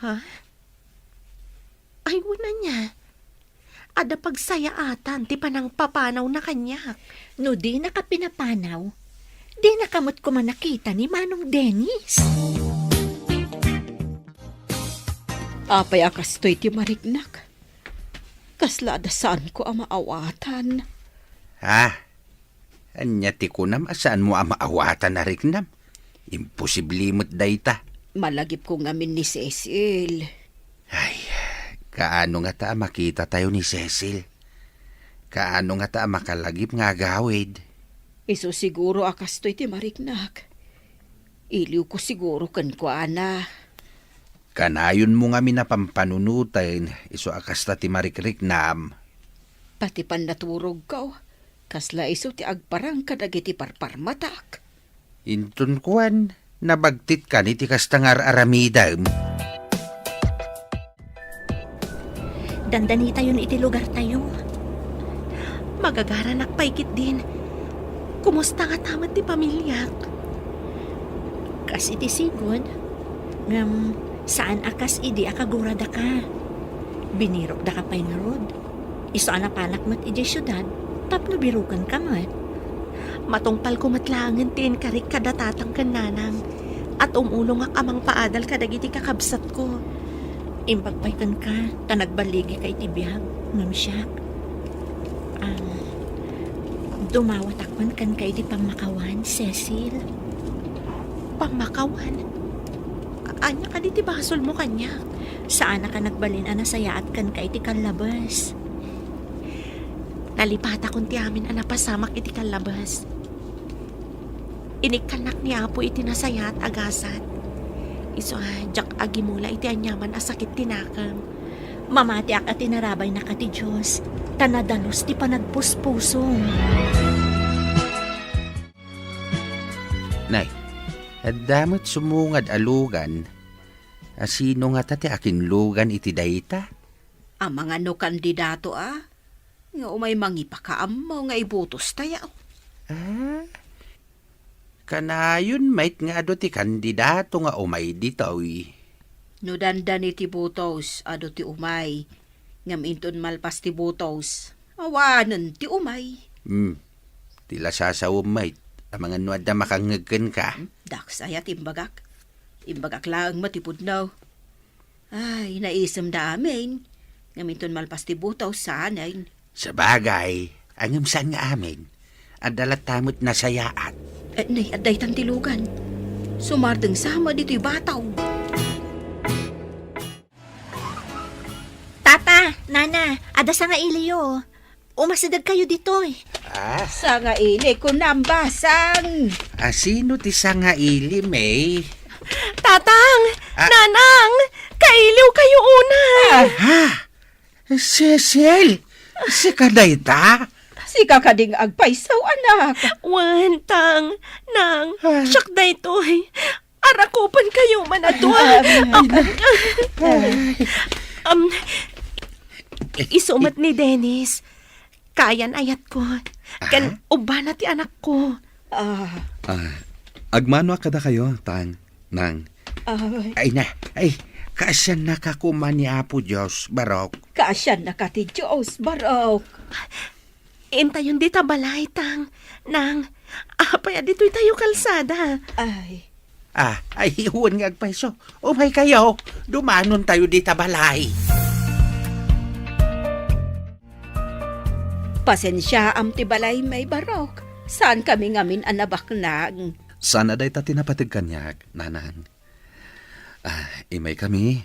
Ha? Ay, wen ania. Adda pagsayaatan ti panangpapanawna kaniak. No dinaka pinapanaw, dinaka met koma nakita ni Manong Dennis. Apay a kastoy ti mariknak? Kasla adda saanko a maawatan. Ah, Ania ti kunam a saanmo a maawatan a riknam? Imposible met dayta. Malagipko ngamin ni Cecil. Ay, kaano ngata a makitatayo ni Cecil? Kaano ngata a makalagip nga agawid? Isu siguro a kastoy ti mariknak. Iliwko siguro kenkuana. Kanayonmo ngamin a pampanunoten isu a kasta ti marikriknam. Pati pannaturogko, kasla isu ti agparang kadagiti parparmatak. Inton kuan, nabagtitka iti kasta nga ar-aramidem. Dandanitayon iti lugartayo. Magagaranak pay ketdin. Kumusta ngata met ti pamiliak? Kas iti sigud, ngem saan a kas idi a kaguradaka. Binirokdaka pay ngarud. Isu a napanak met idiay siudad tapno birokenka met. Matungpalko met laengen ti inkarik kada tatang ken nanang, a tumulongak a mangpaadal kadagiti kakabsatko. Imbag pay kenka ta nagballigika iti biag, ngem siak, ah, dumawatak man kenka iti pammakawan, Cecil. Pammakawan? A-, ania kadi ti basolmo kaniak? Saanaka nagbalin a nasayaat kenka iti kallabes. Nalipatakon ti amin a napasamak iti kallabes. Inikkannak ni Apo iti nasayaat a gasat. Isu a diak agimula iti aniaman a sakit ti nakem. Mamatiak a tinarabaynaka ti Dios, ta nadalus ti panagpuspusom. Nay, adda met sumungad a lugan. A sino ngata ti akinlugan iti dayta? Amangan no kandidato a, nga umay mangipakaammo nga ibutostayo. Ah? Kanayon met nga adu ti kandidato nga umay ditoy. No dandani ti butos, adu ti umay. Ngem inton malpas ti butos, awanen ti umay. Hmm. Ti la sasawem met, amangan no adda makangngeg kenka. Hmm? Dakes aya ti imbagak. Imbagak laeng met ti pudno. Ay, naisemda amin. Ngem inton malpas ti butos, saanen. Sabagay, ngem saan nga amin. Adda latta met nasayaat. Eh, nay, adda itan ti lugan. Sumardeng sama ditoy bataw. Tata, Nana, adda sangailiyo. Umasidegkayo ditoy. Ah? Sangaili, kunam, basang. A sino ti sangaili, May? Tatang! Ah. Nanang! Kailiwkayo unay! Ah. Ha? Cecil! Sika dayta? Sika kadi nga agpayso, anak? Wen, Tang, Nang, Ah. Siak daytoy. Arakupenkayo man a dua. Ah. Am, i-, isu met ni Dennis. Kayan-ayatko. Ken Ah? ubbana ti anakko. Ah. Ah, agmanoak kadakayo, Tang, Nang. Ay. Ay na, ay, kaasiannaka koma ni Apo Dios, Barok. Kaasiannaka ti Dios, Barok. Intayon dita balay, Tang, Nang. Apay a ditoy tayo kalsada? Ay. Ah, ay, wen nga agpayso. Umaykayo, dumanon tayo dita balay. Pasensiaam ti balay, May Barok. Saan kami ngamin a nabaknang. Saan a dayta ti napateg kaniak, Nanang. Ah, imaykami.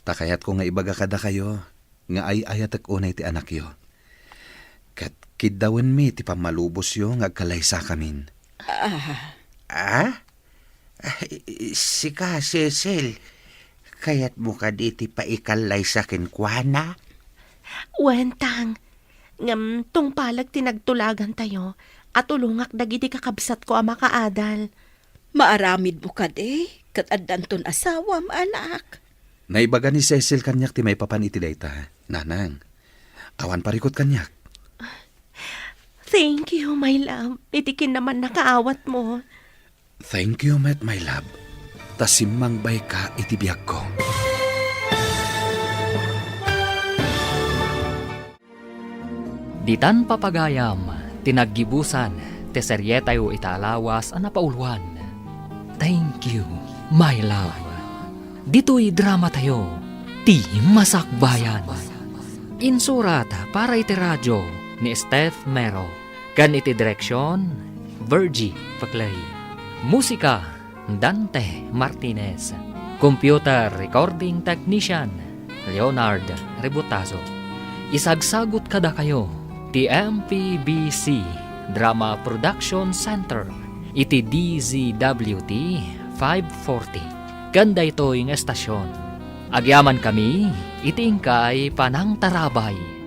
Ta kayatko nga ibaga kadakayo nga ay-ayatek unay ti anakyo. Ket kiddawenmi ti pammalubosyo nga agkallaysakamin. Ah. Ah? Ay, sika, Cecil, kayatmo kadi ti paikallaysa kenkuana? Wen, Tang, ngem tungpaleg ti nagtulagantayo a tulongak dagiti kakabsatko a makaadal. Maaramidmo kadi, ket addanton asawam, anak. Naibaga ni Cecil kaniak ti maipapan iti dayta, Nanang. Awan parikut kaniak. Thank you, my love, iti kinamannakaawatmo. Thank you met, my love, ta simmangbayka iti biagko. Ditan papagayam ti naggibusan ti serietayo ita a lawas a napauloan, Thank You, My Love. Ditoy dramatayo, Ti Masakbayan. Insurat para iti radio ni Steph Mero. Ken iti direksion, Virgie Paclay. Musika, Dante Martinez. Computer recording technician, Leonard Rebutazo. Isagsagut kadakayo ti M P B C Drama Production Center iti D Z W T five forty. Ken daytoy nga estasion, agyamankami iti inkay panangtarabay.